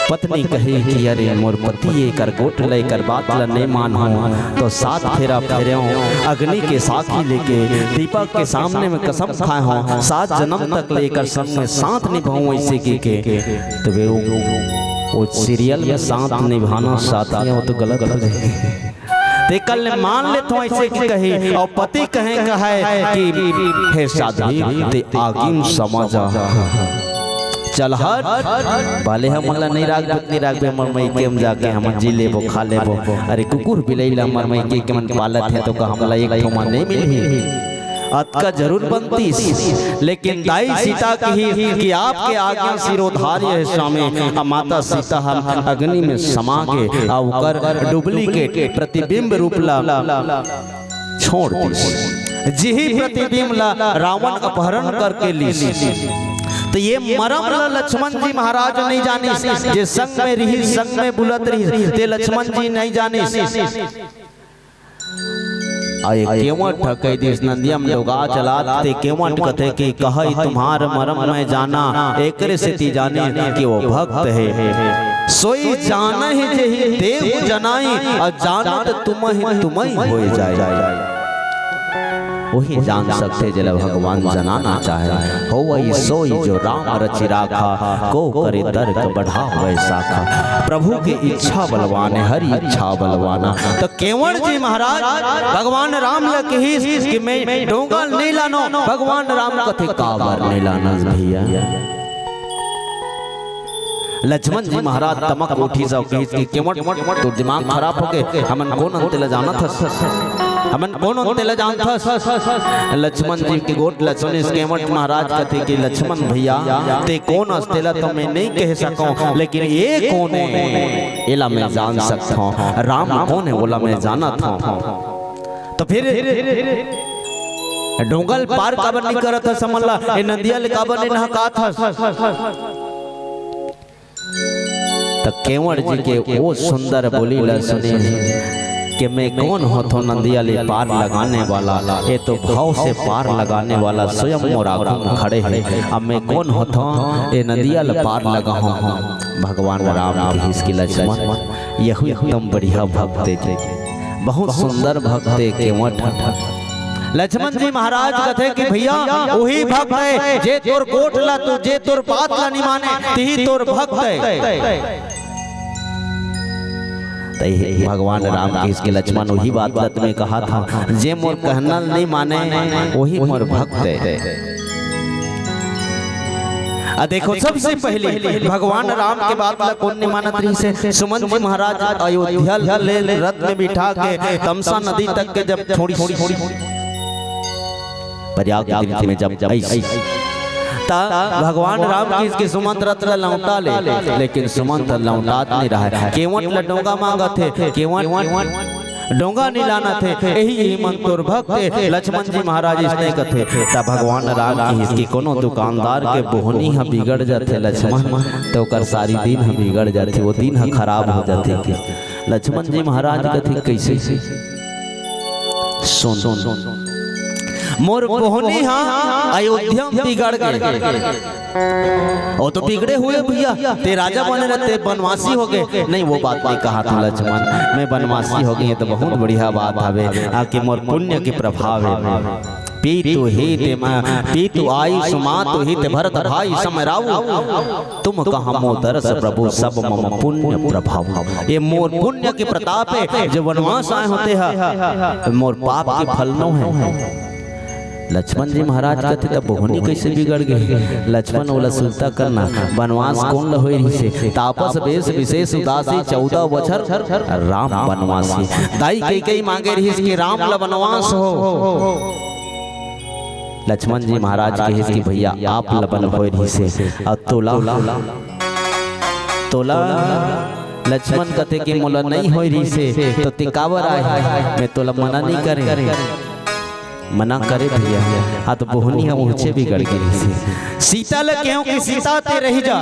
पत्नी कही कि "अरे, मोर पति एकर गोठ ल, एकर बात ल नइ मानहूं, तो सात फेरा फेरेंव, अग्नि के साखी लेके, दीपक के सामने में कसम खाए हंव, सात जनम तक ले एकर संग में साथ निभाहूं," अइसे कहिके। तभे वो, वो serial में साथ निभाना साथिया, वो तो गलत हो जाही। तेकर ले मान लेथंव अइसे कहिके, अउ पति कहे कहय कि "हे साध्वी, तें आगी म समा जा।" चल हट, भले हमन ला नइ राखबे, नइ राखबे, हमर मइके म जाके हमन जी लेबो, खा लेबो। अरे कुकुर बिलई ला हमर मइके के मन पालत हे, तो का हमला एक ठो माँ नइ मिलही? अतका जरूर बनतिस। लेकिन दाई सीता कहिस कि "आपके आज्ञा शिरोधार्य हे स्वामी।" अउ माता सीता ह अग्नि में समा गे, अउ ओकर duplicate प्रतिबिंब रूप ला छोड़ दिस। जिही प्रतिबिंब ला रावण अपहरण करके लिस। त ये मरम ला लक्ष्मण जी महाराज नइ जानिस, जे संग में रिहिस, संग में बुलत रिहिस, ते लक्ष्मण जी नइ जानिस। अउ ये केवट ह कहि दिस, नंदिया म डोगा चलात, ते केवट कथे कि "कहई तुम्हार मरम मैं जाना", एकरे सेती जानिस कि वो भक्त हे। "सोई जानहि जेहि देहु जनाई, अउ जानत तुमहि तुमई होय जाई।" वही जान सकथे जेला भगवान जनाना चाहे। "होवई सोई जो राम रचि राखा, को करे तर्क बढ़ावै शाखा।" प्रभु के इच्छा बलवान हे, हरि इच्छा बलवाना। त केवट जी महाराज भगवान राम ल कहिस कि "मैं डोंगा ल नइ लानों।" भगवान राम कथे, "काबर नइ लानस भइया?" लक्ष्मण जी महाराज तमक उठिस अउ कहिस कि "केवट, तोर दिमाग खराब होगे, हमन कोन अन तेला जानत हस? हमन कोन अन तेला जानत हस?" लक्ष्मण जी के गोठ ल सुनिस केवट महाराज कथे कि "लक्ष्मण भइया, तें कोन अस तेला तो मैं नइ कहि सकंव, लेकिन ये कोन हे, एला मैं जान सकथंव। राम कोन हे, ओला मैं जानत हंव।" त फिर डोंगा ल पार काबर नइ करत हस हमन ला? ए नंदिया ले काबर नइ नहकात हस? त केवट जी के ओ सुंदर बोली ल सुनिस कि "मैं कोन होथंव नंदिया ले पार लगाने वाला? ये तो भव से पार लगाने वाला स्वयं मोर आगू म खड़े हे। अब मैं कोन होथंव ए नंदिया ल पार लगाहूं?" भगवान राम कहिस कि "लक्ष्मण, यहू एकदम बढ़िया भक्त हे, बहुत सुंदर भक्त हे केवट।" लक्ष्मण जी महाराज कथे कि "भइया, उही भक्त हे, जे तोर गोठ ला, तू, जे तोर बात ला नइ माने, तिही तोर भक्त हे।" तही भगवान राम कहिस कि लक्ष्मण, वही बात ल त मैं कहत हंव, जे मोर कहना ल नइ माने, वही मोर भक्त ए। आ देखो, सबसे पहले भगवान राम के बात ल कोन नइ मानत रहिस हे? सुमंत जी महाराज अयोध्या ले रथ में बिठा के तमसा नदी तक के जब छोड़िस, प्रयाग तीर्थ में जब आइस, त भगवान राम कहिस कि सुमंत रथ ल लौटा ले, लेकिन सुमंत लौटात नइ रहय। केवट ल डोंगा मांगत हे, केवट डोंगा नइ लानत हे, एही, एही मन तोर भक्त ए। लक्ष्मण जी महाराज अइसने कथे। त भगवान राम कहिस कि कोनो दुकानदार के बोहनी ह बिगड़ जाथे लक्ष्मण, त ओकर सारी दिन ह बिगड़ जाथे, वो दिन ह खराब हो जाथे। कि लक्ष्मण जी महाराज कथे, कइसे? सुन, मोर बोहनी ह अयोध्या म बिगड़ गे। वो तो बिगड़े हुए भैया, ते राजा बने रहे, ते बनवासी हो गे। नहीं, वो बात नइ कहत हंव लक्ष्मण, मैं बनवासी हो गे, ये तो बहुत बढ़िया बात हवे, आके मोर पुण्य के प्रभाव हे। पीतु हित मा-, पीतु आयुष मातु हित भरत भाई सम राऊ। तुम कहा मोर दरस प्रभु सब मम पुण्य प्रभाऊ। ये मोर पुण्य के प्रताप हे, जो बनवास आए हों ते ह, मोर पाप के फल नो हे। लक्ष्मण जी महाराज कथे, "त बोहनी कइसे बिगड़ गे?" लक्ष्मण ओला सुरता करना, बनवास कोन ल होय रहिसे? तापस बेस विशेष उदासी चौदह बछर राम बनवासी। दाई कइकई मांगे रहिस कि राम ल बनवास हो। लक्ष्मण जी महाराज कहिस कि भैया, आप ल बन होय रहिसे, अउ तोला, तोला लक्ष्मण कथे कि मोला नइ होय रहिसे, त ते काबर आए? मैं तोला मना नइ करें। मना करे भैया, हा तो बोहनी ह उहचे बिगड़ गे रहिसे। सीता ल केहों कि सीता ते रहि जा,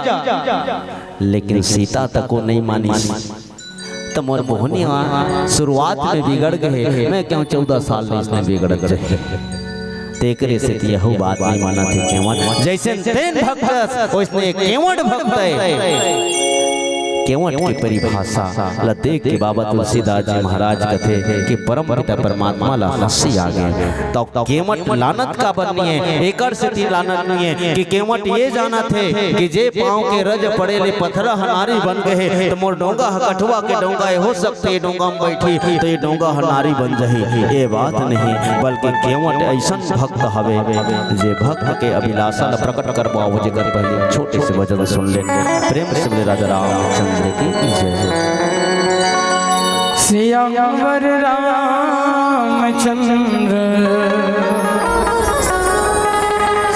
लेकिन सीता तको नइ मानिस। त मोर बोहनी ह शुरुआत में बिगड़ गे हे, मैं केहों चौदह साल ले अइसने बिगड़त रहे। तेकरे सेती यहू बात नइ मानत हे केवट। जइसन तेन भक्त अस, ओइसने केवट भक्त ए। केवट के परिभाषा ल देख के बाबा तुलसीदास जी महाराज कथे कि परम पिता परमात्मा ल हंसी आ गे। त केवट लानत काबर नइ हे? एकर सेती लानत नइ हे कि केवट ये जानत हे कि जे पांव के रज पड़े ले पथरा ह नारी बन गे हे, त मोर डोंगा ह कठवा के डोंगा ए, हो सकथे ये डोंगा म बइठही त ये डोंगा ह नारी बन जाही। ये बात नहीं, बल्कि केवट अइसन भक्त हवे, जे भक्त के अभिलाषा ल प्रकट कर पावय, जेकर पहले छोटे से भजन सुन ले। प्रेम से बोले राजा रामचंद्र की जय। सियावर रामचंद्र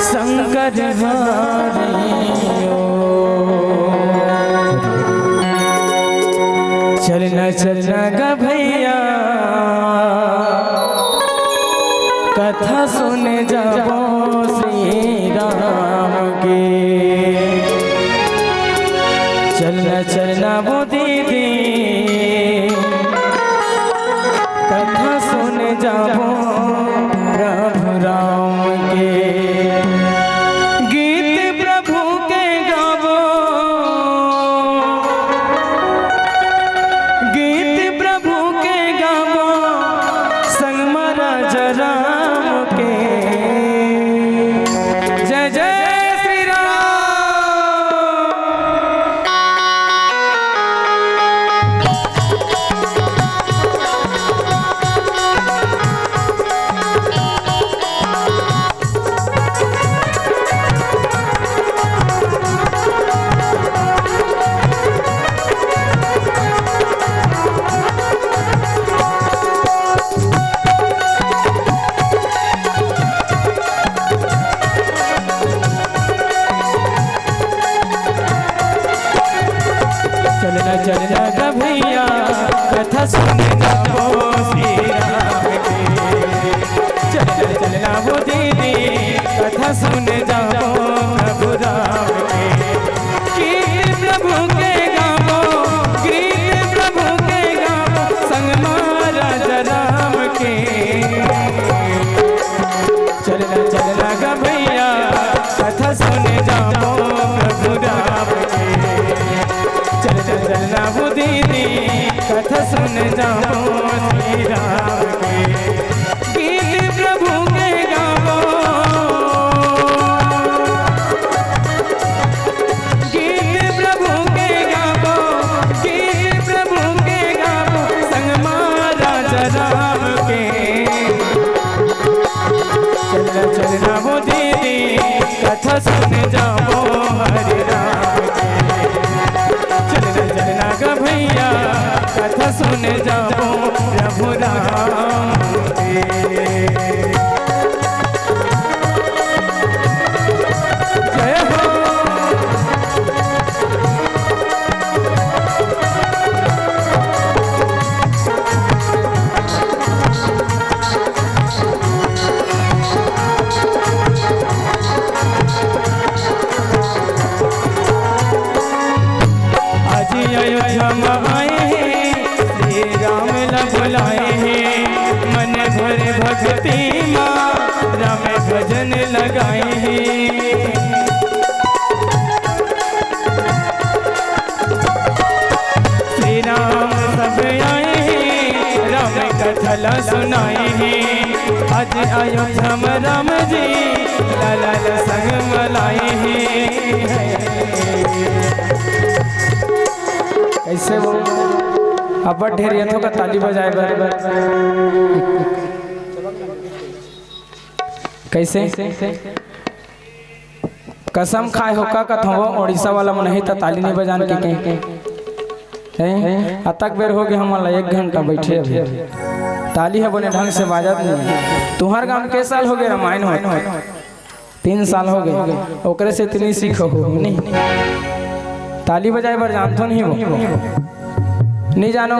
शंकर हरिओ। चलना, चलना ग भैया, कथा सुने जाबो श्री राम के। चलना, चलना वो दीदी, कथा सुने जाबो प्रभु राम के। गीत प्रभु के गाबो, गीत प्रभु के गाबो, संग म राजा राम के। जय जय श्री राम। चलना, चलना ग भैया, कथा सुने जाबो श्री राम के। चलना, चलना वो दीदी, कथा सुने जाबो प्रभु राम के। गीत प्रभु के गाबो, गीत प्रभु के गाबो, संग म राजा राम के। चलना, चलना ग भैया, कथा सुने जाबो प्रभु राम के। चलना, चलना वो दीदी, कथा सुने जाबो कथा सुने जाबो हरे राम के। चलना चलना ग भैया, कथा सुने जाबो प्रभु राम के। जय हो। आज अयोध्या म आए हे, श्री राम ला बुलाए हे, मन भर भक्ति म राम भजन लगाए हे। श्री राम सब आए हे, राम कथा ला सुनाए हे। आज अयोध्या म राम जी, लाला ला संग म लाए हे। कइसे वो अब्बड़ ढेर ये थोका ताली बजाए बर। कइसे? कसम खाए हो का कथों वो, ओडिशा वाला मन ही त ताली नइ बजान के, के। हैं? अतक बेर हो गे हमन ला, एक घंटा बइठे अभी। ताली ह बने ढंग से बाजत नइ हे। तुंहर गांव के साल हो गे रमायन होत? तीन साल हो गे। ओकरे से इतनी सीख हो, नहीं? ताली बजाए बर जानथो नहीं वो? नइ जानो?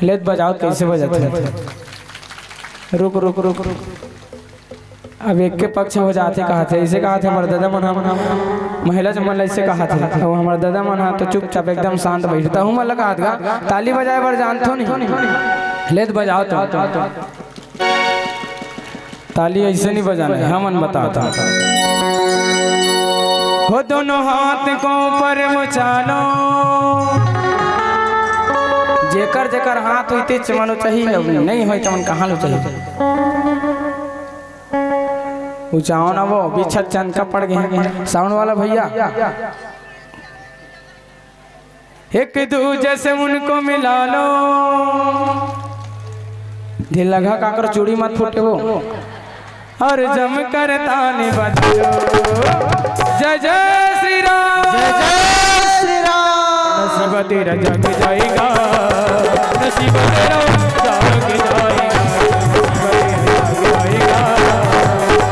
ले त बजाओ, कइसे बजाथे? रुक, रुक, रुक, रुक। अब एक के पक्ष हो जाथे, कहथे, अइसे कहथे, हमर ददा मन ह, महिला मन ल अइसे कहथे। अब हमर ददा मन ह तो चुपचाप एकदम शांत बइठे। तहूं मन ल कहत गा, ताली बजाए बर जानथो नहीं? ले त बजाओ तो। ताली अइसे नइ बजाना हे, हमन बतात हन। हो दोनों हाथ को ऊपर उचालो। जेकर जेकर हाथ होई तेच मन उचाही, अउ नइ होई तेमन कहाँ ले उचाही? उचाओ ना वो, अभी छत चनका पड़ गे। साउंड वाला भइया, एक दूजे से उनको मिला लो। ढीला घा काकर चूड़ी मत फूटे वो। और जमकर ताली बजाओ। जय जय श्री राम। जय जय श्री राम। नसीब तेरा जग जाएगा, नसीब तेरा जग जाएगा, नसीब तेरा जग जाएगा,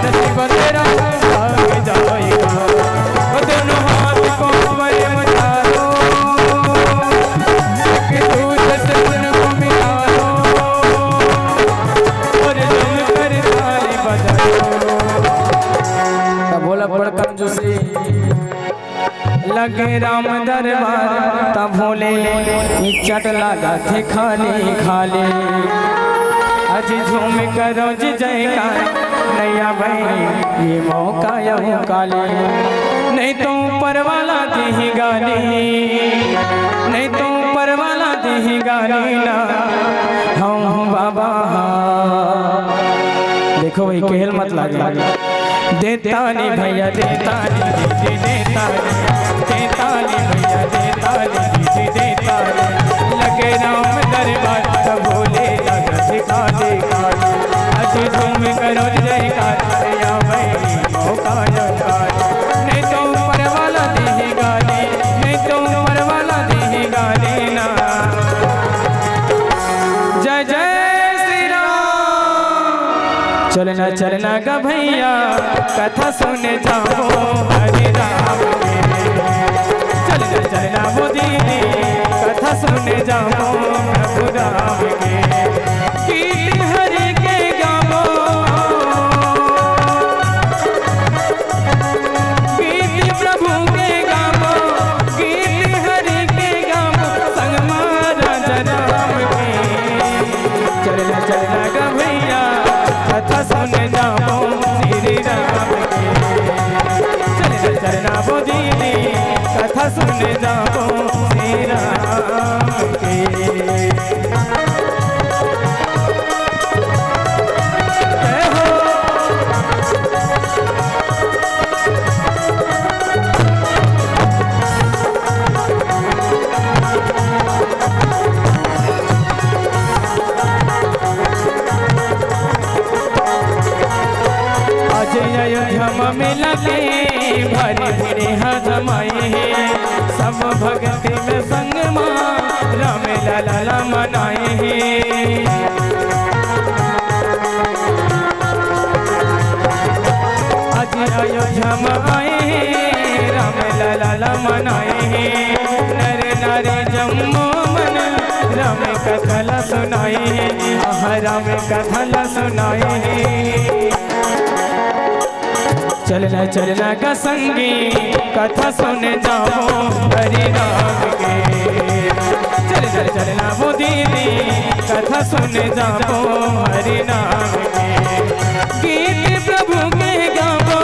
नसीब तेरा जग जाएगा। वो दोनों हाथ को ऊपर उठा लो, एक दूजे से उनको मिला लो, और जमकर ताली बजाओ। तब बोला बड़ कंजूसी। लगे राम दरबार त भोले, इज्जत लागथे खाली खाली। आज झूम करो जी जयकार, नइ आवे ये मौका अउ काली। नहीं तो ऊपर वाला दीही गाली, नहीं तो ऊपर वाला दीही गाली ना। हम बाबा, देखो भाई, केहेल मत लागे। देतानी भइया, देतानी दीदी, देतानी, देतानी भइया, देतानी दीदी, देतानी। लगे राम दरबार त भोले लगत खाली खाली। आज झूम करो जयकार, या भाई मौका जयकार। नहीं तो ऊपर वाला दीही गाली, नहीं तो ऊपर वाला दीही गाली ना। जय जय श्री राम। चलना चलना ग भइया, कथा सुने जाबो हरे राम के। चलना चलना वो दीदी, कथा सुने जाबो प्रभु राम के। गीत हरि के गाबो, गीत प्रभु के गाबो, गीत हरि के गाबो, संग मा राजा राम के। चलना चलना ग भइया, कथा सुने जाबो श्री राम के। चलना चलना वो दीदी, कथा सुने जाबो श्री राम के। जय हो। आज अयोध्या म लगे भारी भीड़ ह जमाए हे, सब भगती में संग मा राम लला ला मनाए हे। आज अयोध्या म आए हे, राम लला ला मनाए हे। नर नारी जम्मो मन राम कथा ला सुनाए हे, आहा राम कथा ला सुनाए हे। चलना चलना ग संगी, कथा सुन जाबो हरि नाम के। चलना चलना वो दीदी, कथा सुन जाबो हरि नाम के। गीत प्रभु के गाबो,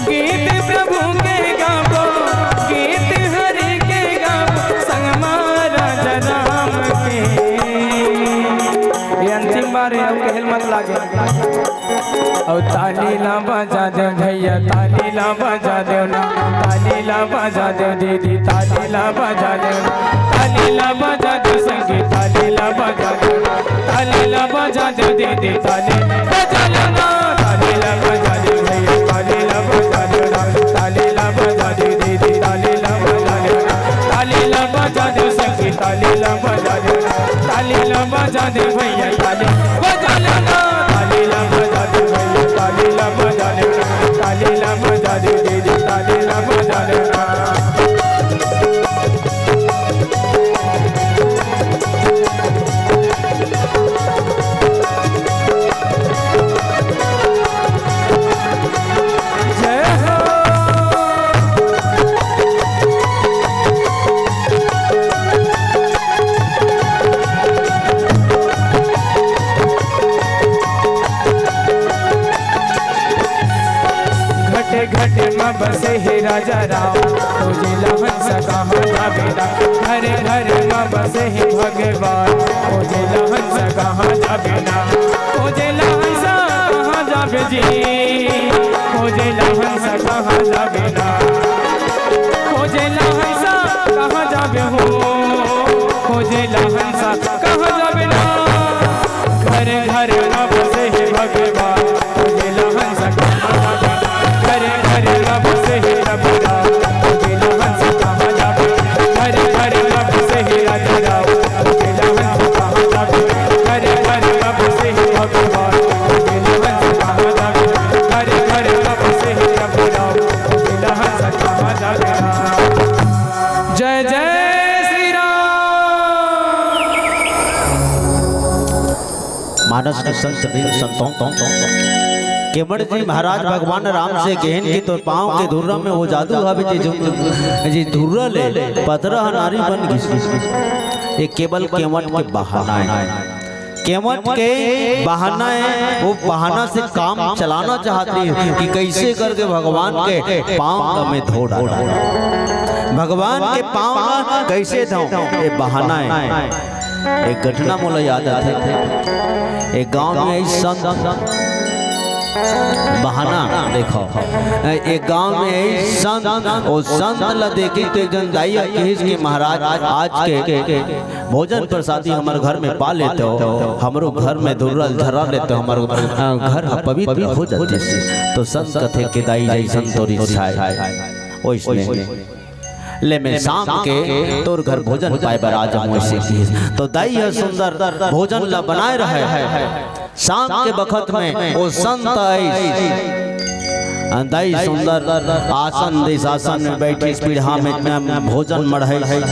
गीत प्रभु के गाबो, गीत हरि के गाबो, संगमा राजा राम के। ये अंतिम बार हे, अउ कहे ल मत लागे। अउ ताली ला बजा दे भैया, ताली ला बजा दे ना, ताली ला बजा दे दीदी, ताली ला बजा दे ना, ताली ला बजा दे संगी, ताली ला बजा दे ना, ताली ला बजा दे दीदी, ताली बजा ले ना, ताली ला बजा दे भैया, ताली ला बजा दे ना, ताली ला बजा दे दीदी, ताली ला बजा दे ना, ताली ला बजा दे संगी, ताली ला बजा दे ना, ताली ला बजा दे भैया, ताली बजा ले ना, ताली ला बजा दे भैया, ताली ला बजा ले ना, ताली ला बजा दे दीदी, ताली ला बजा ले ना। जय हो। घट घट म बसे हे राजा राम, खोजेला हंस कहाँ जाबे ना। घर घर म बसे हे भगवान, खोजेला हंस कहाँ जाबे ना। खोजेला हंस कहाँ जाबे जी, खोजेला हंस कहाँ जाबे ना। खोजेला हंस कहाँ जाबे हो, खोजेला हंस कहाँ जाबे ना। घर घर म बसे हे भगवान, खोजेला हंस कहाँ जाबे। घर घर म बसे हे रघुराम, खोजेला हंस कहाँ जाबे। घर घर म बसे हे राजा राम, खोजेला हंस कहाँ जाबे। घर घर म बसे हे भगवान, खोजेला हंस कहाँ जाबे। घर घर म बसे हे रघुराम, खोजेला हंस कहाँ जाबे। जय जय श्री राम। मानस के संत वीर संतों, केवट जी महाराज भगवान राम से कहेन कि तोर पाँव के धुर्रा में वो जादू हवे जे, जे धुर्रा ले पथरा ह नारी बन गिस। ये केवल केवट के बहाना हे। केवट के बहाना हे, वो बहाना से काम चलाना चाहत हे कि कइसे करके भगवान के पाँव ला मैं धो डालूं, भगवान के पाँव ला कइसे धों, ये बहाना हे। एक घटना मोला याद आथे। एक गांव में एक संत, बहाना देखो, एक गांव में एक संत, वो संत ला देखिस त एक झन दाई ह कहिस कि महाराज, आज के भोजन प्रसादी हमर घर में पा लेते हो, हमरो घर में धुर्रा ल झरा लेते हो, हमरो, अ, घर ह पवित्र हो जातिस। तो संत कथे कि दाई, जइसन तोर इच्छा हे, ओइसने ले मैं शाम के तोर घर भोजन पाए बर आ जाहूं, अइसे कहिस। तो दाई ह सुंदर भोजन ला बनाए रहय। शाम के बखत में वो संत आइस। दाई सुंदर आसन दिस, आसन में बइठिस, पीढ़ा में भोजन मढ़ाइस।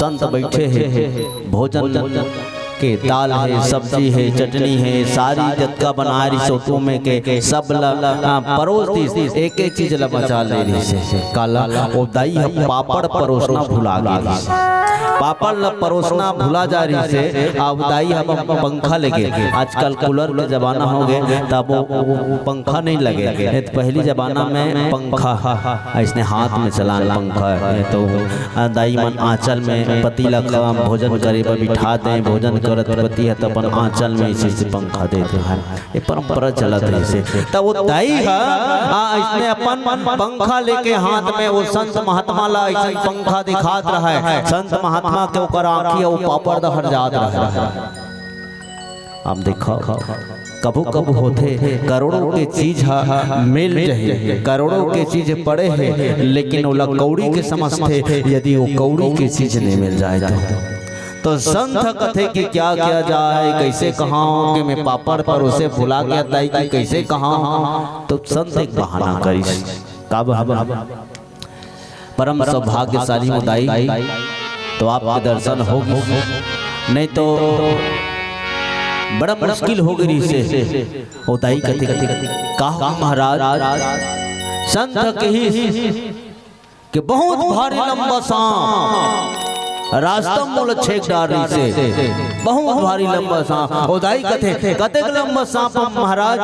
संत बइठे हे, भोजन के दाल हे, सब्जी हे, चटनी हे, सारी जतका बनाए रिहिस ओतको में के सब ला, आ, परोस दिस, एक एक चीज ला बचा ले रिहिस हे। काला, वो दाई ह पापड़ परोसना भुला गे रिहिस। पापड़ ला परोसना भुला जा रिहिस हे, आ वो दाई ह पंखा लेके, आजकल कूलर के जमाना हो गे, तब वो, वो पंखा नइ लगे, नहीं तो पहिली जमाना में पंखा अइसने हाथ में चलान पंखा हे, तो दाई मन आंचल में पति ला ख-, भोजन करे बर बिठा दें, भोजन करत पति ह त अपन आंचल में अइसे, अइसे पंखा देत रहय। ये परंपरा चलत रहिस हे। त वो दाई ह, आ, अइसने अपन पंखा लेके हाथ में वो संत महात्मा ला अइसन पंखा दिखात रहय। संत महात्मा के ओकर आंखी अउ पापड़ डहर जात रहय। अब देखो, कभू कभू होथे, करोड़ों के चीज ह मिल जही, करोड़ों के चीज पड़े हे, लेकिन ओला कौड़ी के समझथे, यदि वो कौड़ी के चीज नहीं मिल जाए तो। तो संत ह कथे कि क्या किया जाए, कैसे कहां कि मैं पापड़ परोसे भुला गया दाई कि कैसे कहां, तो संत एक बहाना करिस। का बहाना? परम सौभाग्यशाली हो दाई, तो आपके दर्शन होगी, नहीं तो बड़ा मुश्किल होगी। से ओ दाई कथे, "का हो महाराज?" संत कहिस कि बहुत भारी लंबा सांप रास्ता मोला छेक डारिस हे, बहुत भारी लंबा सांप। ओ दाई कथे, "कतेक लंबा सांप महाराज?"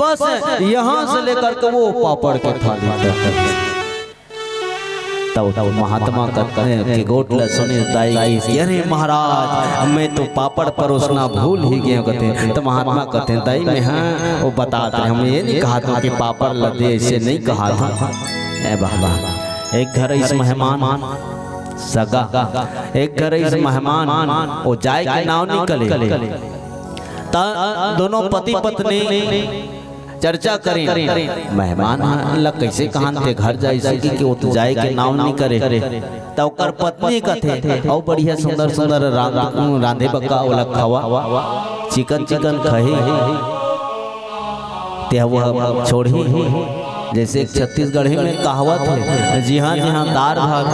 "बस यहां से लेकर के वो पापड़ के थाली तक।" तब महात्मा कथे के गोठ ल सुनिस दाई कि, "अरे महाराज, मैं तो पापड़ परोसना भूल ही गया," कथे। तो महात्मा कथे, "दाई, मैं हा वो बतात रहे, हम ये नहीं कहा था कि पापड़ ल दे, ऐसे नहीं कहा था।" ए बाबा, एक घर इस मेहमान सगा, एक घर इस मेहमान, वो जाए के नाव निकले। त दोनों पति पत्नी चर्चा करें। मेहमान ह ला कैसे कहान ते घर जाए, इसे कि, कि वो तो जाए के नाव नहीं करे। त ओकर पत्नी कथे, "अउ बढ़िया सुंदर सुंदर रांध-, रांधे बक्का ओला खवा, चिकन चिकन खही, ते वह छोड़ही।" जैसे एक छत्तीसगढ़ी में कहावत हे, "जिहां जिहां दार भात,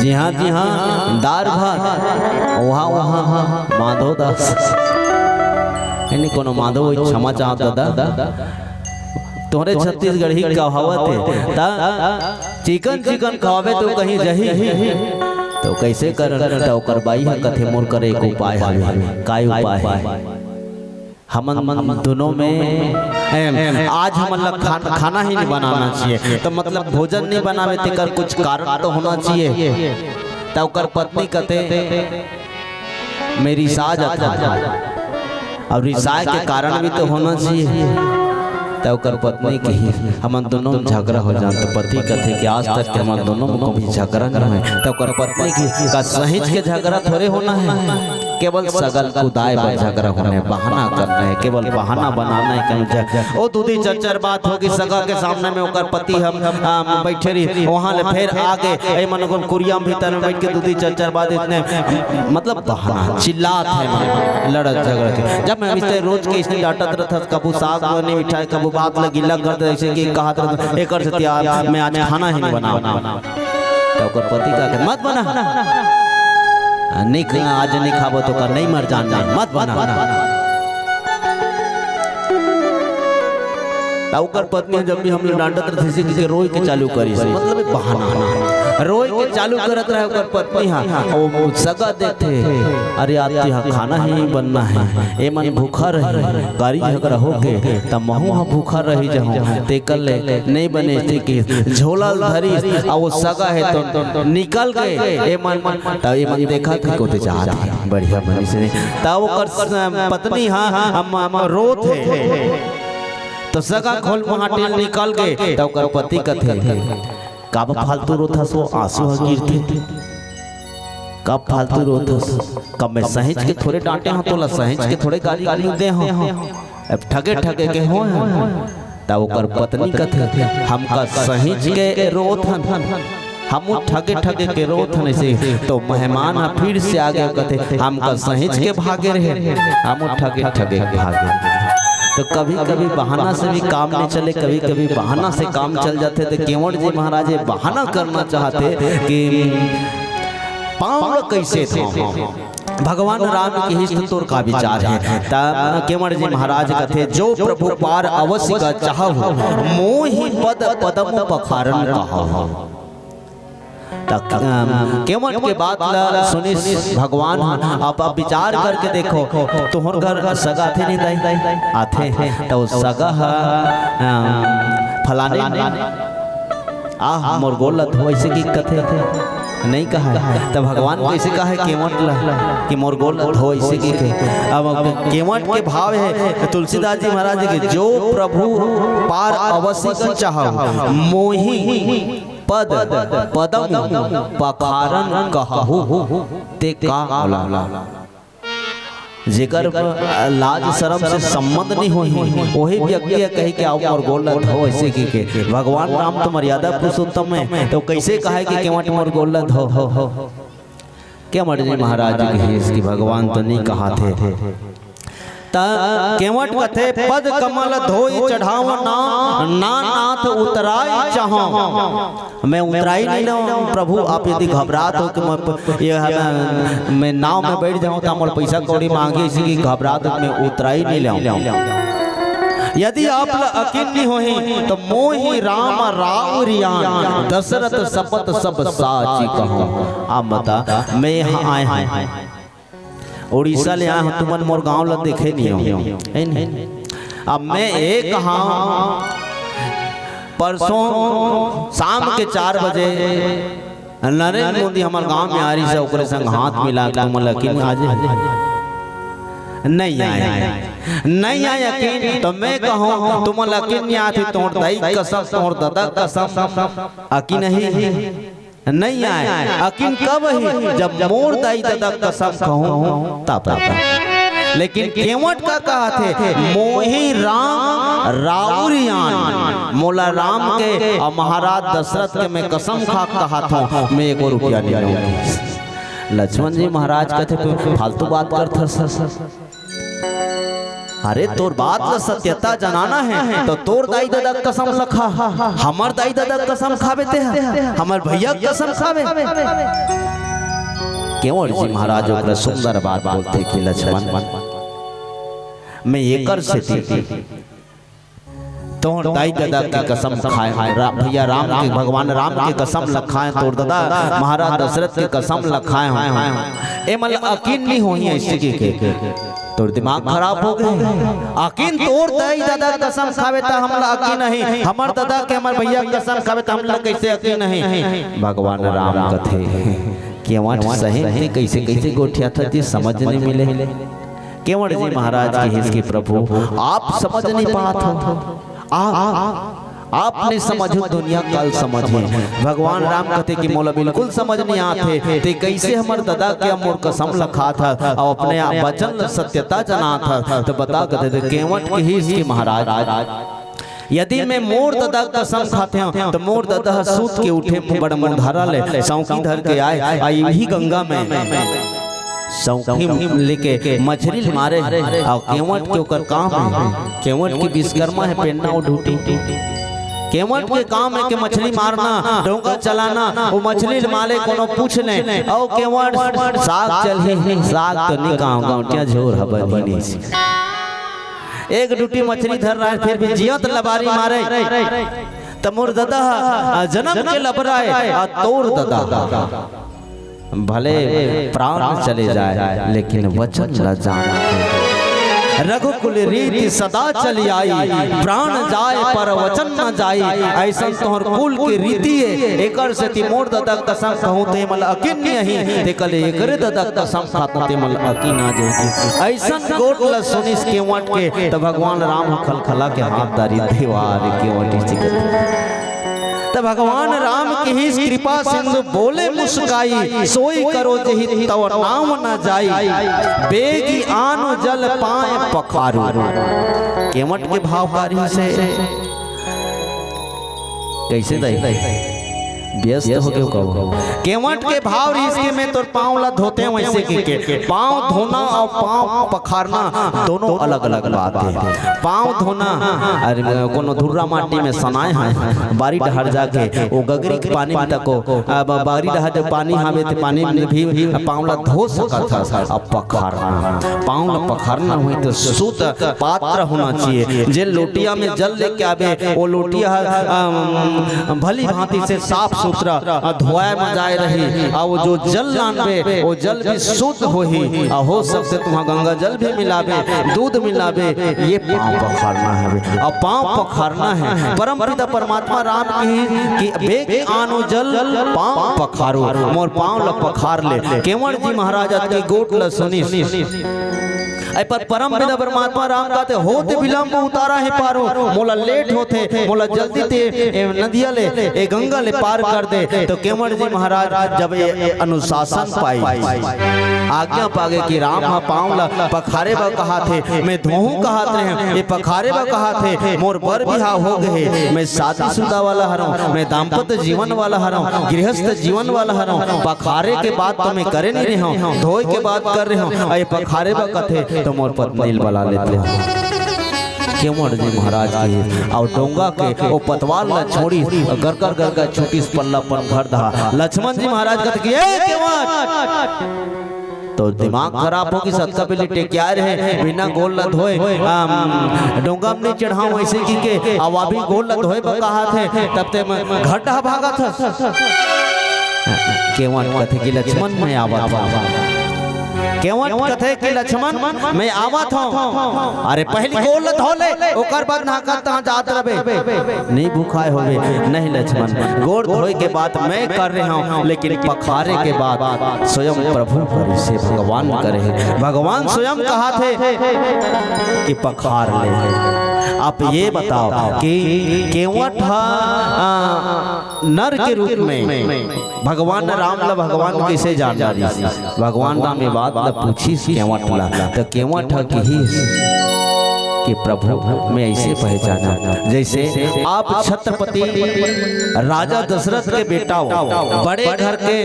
जिहां जिहां दार भात, वहां वहां माधो दास।" यानी कोनो माधो वही क्षमा चाहत दादा, तोहरे छत्तीसगढ़ी कहावत हे, त चिकन चिकन खवावे तो कहीं जही, तो कैसे कर? त ओकर बाई ह कथे, "मोर कर एक उपाय हवे।" काय उपाय हे? हमन दोनों में, एम, आज हमन ला खान-, खाना ही नहीं बनाना चाहिए, तो मतलब भोजन नहीं बनावे, तेकर कुछ कारण तो होना चाहिए। त ओकर पत्नी कथे, "मैं रिसा जात हंव।" अब रिसाए के कारण भी तो होना चाहिए। त ओकर पत्नी कही, "हमन दोनों में झगड़ा हो जान।" त पति कथे कि, "आज तक के हमन दोनों में कभी झगड़ा नहीं होय।" त ओकर पत्नी कही, "का सहिंच के झगड़ा थोड़े होना हे, केवल सगा ल कुदाए बर झगड़ा होना हे, बहाना करना हे, केवल बहाना बनाना हे।" कहीं झग-, ओ दू दी चर चर बात होगी सगा के सामने में, ओकर पति हम, आ, बैठे रही, वहां ले फेर आगे, ए मन ओकर कुरिया में भीतर में बैठ के दू दी चर चर बात इतने, मतलब बहाना, चिल्लात हे, लड़त झगड़त हे। जब मैं इसे रोज के इसने डांटत रहत हस, कभू साग नहीं मिठाए, कभू बात लगी लग कर दे, ऐसे कि कहत रहत, "एकर से तियार मैं आज खाना ही नहीं बनाऊं।" त ओकर पति कथे, "मत बना।" "आ, नहीं खा, आज नहीं खाबो तो कर नहीं मर जान जाए, मत बना।" त ओकर पत्नी जब भी हम लोग डांटत रहते, इसे कि रोए के चालू करिस, मतलब एक बहाना। रोए के चालू करत रहे ओकर पत्नी हा, ओ सगा देखथे, "अरे आज तो यहां खाना ही बनना हे, ए मन भूखा रही, गारी झगड़ा होके, त महू हा भूखा रही जहूं, तेकर ले नहीं बने।" इसे कि झोला ल धरिस, आ ओ सगा हे तो निकल के, ए मन, त ए मन देखत हे, कोते जात हे, बढ़िया बनिस हे। त ओकर स-, पत्नी हा, हम, हम रोत हे। त सगा खोल पहाटी ल निकल के, त ओकर पति कथे, "काबर फालतू रोथस वो, आंसू ह गिरथे। कब फालतू रोथस? कब मैं सहिंच के थोड़े डांटे हंव तोला, सहिंच के थोड़े गाली गाली दे हंव। अब ठगे ठगे के होय हंव।" त ओकर पत्नी कथे, "हमका सहिंच के रोत हन, हमू ठगे ठगे के रोत हन।" ऐसे तो मेहमान ह फिर से आगे कथे, "हमका सहिंच के भागे रहे, हमू ठगे ठगे के भागे।" तो कभी कभी बहाना से भी काम नहीं चले, कभी कभी बहाना से काम चल जाथे। तो केवट जी महाराज ये बहाना करना चाहथे कि पांव ल कैसे धोवं? भगवान राम के हित तोर का विचार हे? त केवट जी महाराज कथे, "जो प्रभु पार अवसि का चाहहु, मोहि पद पदम पखारन कहहु।" त, अम, केवट के बात ल सुनिस भगवान ह, अब, अब विचार करके देखो, तोहर घर सगा आथे नहीं दाई? आथे। त ओ सगा ह, अम, फलाने, "आह, मोर गोड़ ल धो," ऐसे कि कथे, नहीं कहा हे। त भगवान कैसे कहा हे केवट ल कि "मोर गोड़ ल धो," ऐसे कि कहे? अब केवट के भाव हे तुलसीदास जी महाराज के, "जो प्रभु पार अवसि का चाहहु, मोहि पद पदम पखारन कहहु।" ते का बोला? जेकर लाज शरम से संबंध नहीं होही, वही व्यक्ति ह कही के, "आओ मोर गोड़ ला धो," ऐसे कहि के। भगवान राम तो मर्यादा पुरुषोत्तम हे, तो कैसे कहे कि केवट मोर गोड़ ला धो? केवट जी महाराज जी कहिस कि भगवान तो नहीं कहाथे। त केवट कथे, "पद कमल धोई चढ़ाव ना, ना नाथ उतराई चाहो।" मैं उतराई नहीं लूँ प्रभु, आप यदि घबरात हो कि मैं प-, ये है, मैं, मैं नाव में बैठ जाऊँ तो मोर पैसा कौड़ी मांगे, इसी की घबरात हो कि मैं उतराई नहीं लूँ। यदि आप ल अकिन नहीं होही तो मोहि राम राउरियान, दशरथ सपत सब साची कहूँ। आप बता, मैं यहाँ आए हूँ, उड़ीसा ले आए हूँ, तुमन मोर गांव ला देखे नहीं हो, है नहीं? अब मैं एक हाँ, परसों शाम के चार बजे नरेंद्र मोदी हमार गांव में आ रही से, ओकरे संग हाथ मिला के तुमन ला अकिन आ जाए। नहीं आए, नहीं आए अकिन, तो मैं कहूँ तुमन ला अकिन नहीं आती, तोर दाई कसम, तोर दादा कसम, अकिन नहीं। नहीं आए। अकिन कब ही? जब मोर दाई ददा कसम कहूँ, तब। लेकिन केवट का कहा थे, "मोहि राम राउरियान।" मोला राम के और महाराज दशरथ के मैं कसम खा कहा था, मैं एको रुपया नहीं लूंगी। लक्ष्मण जी महाराज कहते, "तू फालतू बात कर था।" अरे, तोर बात ला सत्यता जनाना है, तो तोर दाई ददा कसम ला खा, हमर दाई ददा कसम खाबे ते ह, हमर भैया कसम खाबे। केवट जी महाराज ओकरा सुंदर बात बोलते कि लक्ष्मण, मैं एकर सेती तोर दाई ददा के कसम खाए हंव, रा-, भैया राम के, भगवान राम के कसम ला खाए हंव, तोर ददा महाराज दशरथ के कसम ला खाए हंव। ए मन ला अकीन नहीं होही ऐसे के, के। तोर दिमाग खराब हो गे। अकीन तोर दाई ददा कसम खावे त हमला अकीन नहीं, हमर ददा के हमर भैया कसम खावे त हमला कैसे अकीन नहीं? भगवान राम कथे, केवट सही ते कैसे, कैसे गोठियाथस जी, समझ नहीं मिले। केवट जी महाराज कहिस कि प्रभु, आप समझ नहीं पात हो, आप, आप नहीं समझो, दुनिया काल समझे। भगवान राम कथे कि मोला बिल्कुल समझ नहीं आत हे, ते कैसे हमर ददा के मोर कसम ला खात हस, अउ अपने आप वचन ला सत्यता जनात हस, त बता। कथे त केवट कहिस कि महाराज, यदि मैं मोर ददा कसम खात हंव, त मोर ददा ह सूत के उठे बड़ मुंधारा ले सौंकी धर के आए, आ इही गंगा में सौंखी लेके मछरी ल मारे, अउ केवट के ओकर काम हे, केवट के विश्वकर्मा हे पेन्ना अउ ढूंटी। केवट के काम हे के मछरी मारना, डोंगा चलाना, ओ मछरी ल मारे कोनो पूछ ले, अउ केवट साग चलही, साग तो नहीं गाँव गौटिया झोर हबर बनी। एक डूटी मछरी धर रहा है, फिर भी जियत लबारी मारे। त मोर ददा ह, आ, जनम के लबरा ए, आ तोर ददा भले प्राण चले जाए, लेकिन वचन ल जान। रघुकुल रीति सदा चली आई, प्राण जाए पर वचन न जाई। अइसन तोहर कुल के रीति ए, एकर सेती मोर ददा कसम कहूं ते मन ल अकीन नहीं, ते कल एकरे ददा कसम खात ते मन ल अकीन आ जाही। अइसन गोठ ल सुनिस केवट के, त भगवान राम ह खलखला के हाथ डारिस, देवा रे केवट जी के। त भगवान राम कहिस कृपा सिंधु बोले मुस्काई, सोई करो जेहि तव नाम न जाई, बेगी आनो जल पाए पखारू। केवट के भाव का रहिस हे, कैसे दाई? व्यस्त हो गयो कहो। केवट के भाव रहिस कि मैं तोर पाँव ला धोते हंव, वैसे के, के। पाँव धोना अउ पाँव पखारना दोनों अलग-अलग बात हे। पाँव धोना, अरे, कोनो धुर्रा माटी में सनाए हे, बारी डहर जाके, ओ गगरी के पानी में तको, अब बारी डहर जब पानी हावे, त पानी में भी पाँव ला धो सकत हस। अब पखारना, पाँव ला पखारना होही त शुद्ध पात्र होना चाहिए। जे लोटिया में जल लेके आबे, ओ लोटिया ह, अम, भली भांति से साफ सुथरा, अ, धोए मजाए रही। अउ जो जल लानबे, ओ जल भी शुद्ध होही। अ, हो सकथे तुंहर गंगा जल भी मिलाबे, दूध मिलाबे, ये पाँव पखारना हे। अउ पाँव पखारना हे। परमपिता परमात्मा राम कहिस कि बेगी आनो जल पाँव पखारू, मोर पाँव ला पखार ले। केवट जी महाराज अतकी गोठ ला सुनिस। ए पर परमपिता परमात्मा राम कथे, होत विलंब उतारा हे पारू, मोला लेट होथे, मोला जल्दी ते ए नदिया ले, ए गंगा ले पार कर दे। त केवट जी महाराज जब ए अनुशासन पाइस, आज्ञा पागे कि राम ह पांव ल पखारे बर कहात हे, मैं धोहूं कहात रहेंव, ये पखारे बर कहात हे, मोर बर बिहाव हो गे हे, मैं शादीशुदा वाला हरंव, मैं दाम्पत्य जीवन वाला हरंव, गृहस्थ जीवन वाला हरंव, पखारे के बात तो मैं करे नहीं रहेंव, धोए के बात कर रहेंव, अउ ये पखारे बर कथे तो मोर पत्नी ल बला लेते हंव। केवट जी महाराज के अउ डोंगा के ओ पतवार ल छोड़िस, गरगर गरगर छूटिस पल्ला अपन घर डहर। लक्ष्मण जी महाराज कथे कि, "ए केवट, तोर दिमाग खराब हो गे, सतका बेली टेकिया रहे, बिना गोड़ ल धोए, अम, डोंगा म नहीं चढ़ांव अइसे कहिके, अउ अभी गोड़ ल धोए बर कहात हे, तब ते मैं घर डहर भागत हस।" केवट कथे कि, "लक्ष्मण, मैं आवत हंव।" केवट कथे कि, "लक्ष्मण, मैं आवत हंव।" "अरे, पहिली गोड़ ल धो ले, ओकर बाद नहाका तहां जात रबे।" "नहीं भुखाए होबे।" "नहीं लक्ष्मण, गोड़ धोए के बात मैं कर रहेंव, लेकिन पखारे के बात स्वयं प्रभु करिस हे, भगवान करे हे। भगवान स्वयं कहात हे कि पखार ले।" आप ये बताओ कि केवट ह, आ, नर के रूप में भगवान राम ला भगवान कइसे जान डारिस? भगवान राम ये बात ला पूछिस केवट ला, त केवट ह किहिस कि प्रभु, मैं अइसे पहचानंव, जइसे आप छत्रपति राजा दशरथ के बेटा हो, बड़े घर के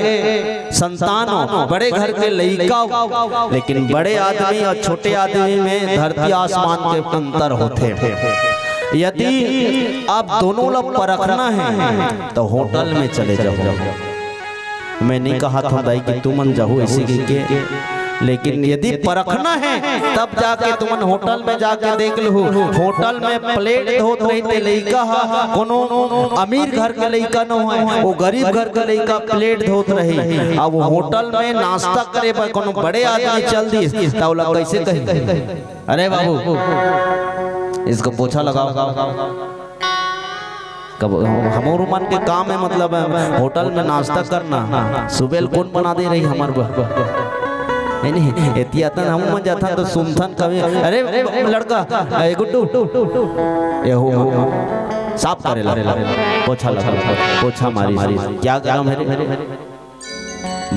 संतान हो, बड़े घर के लइका हो, लेकिन बड़े आदमी अउ छोटे आदमी में धरती आसमान के अंतर होथे। यदि आप दोनों ला परखना हे, त होटल में चले जाहू। मैं नहीं कहत हंव दाई कि तुमन जाहू अइसे कहिके, लेकिन यदि परखना हे, तब जाके तुमन होटल में जाके देख लहू। होटल में प्लेट धोत रहिथे लइका ह, कोनो अमीर घर के लइका नोहय, ओ गरीब घर के लइका प्लेट धोत रही। अब होटल में नाश्ता करे बर कोनो बड़े आदमी चल दिस, त ओला कइसे कही, "अरे बाबू, इसको पोछा लगाओ।" कब हम, हमरो मन के काम हे, मतलब, होटल में नाश्ता करना, सुबह ल कोन बना दे रही हमर बर? हे नहीं, एती अतन हम मन जाथन त सुनथन कभी, "अरे लड़का, ए गुड्डू, ये हो, साफ करे ला, पोछा लगा, पोछा मारी, क्या गरम हे रे?"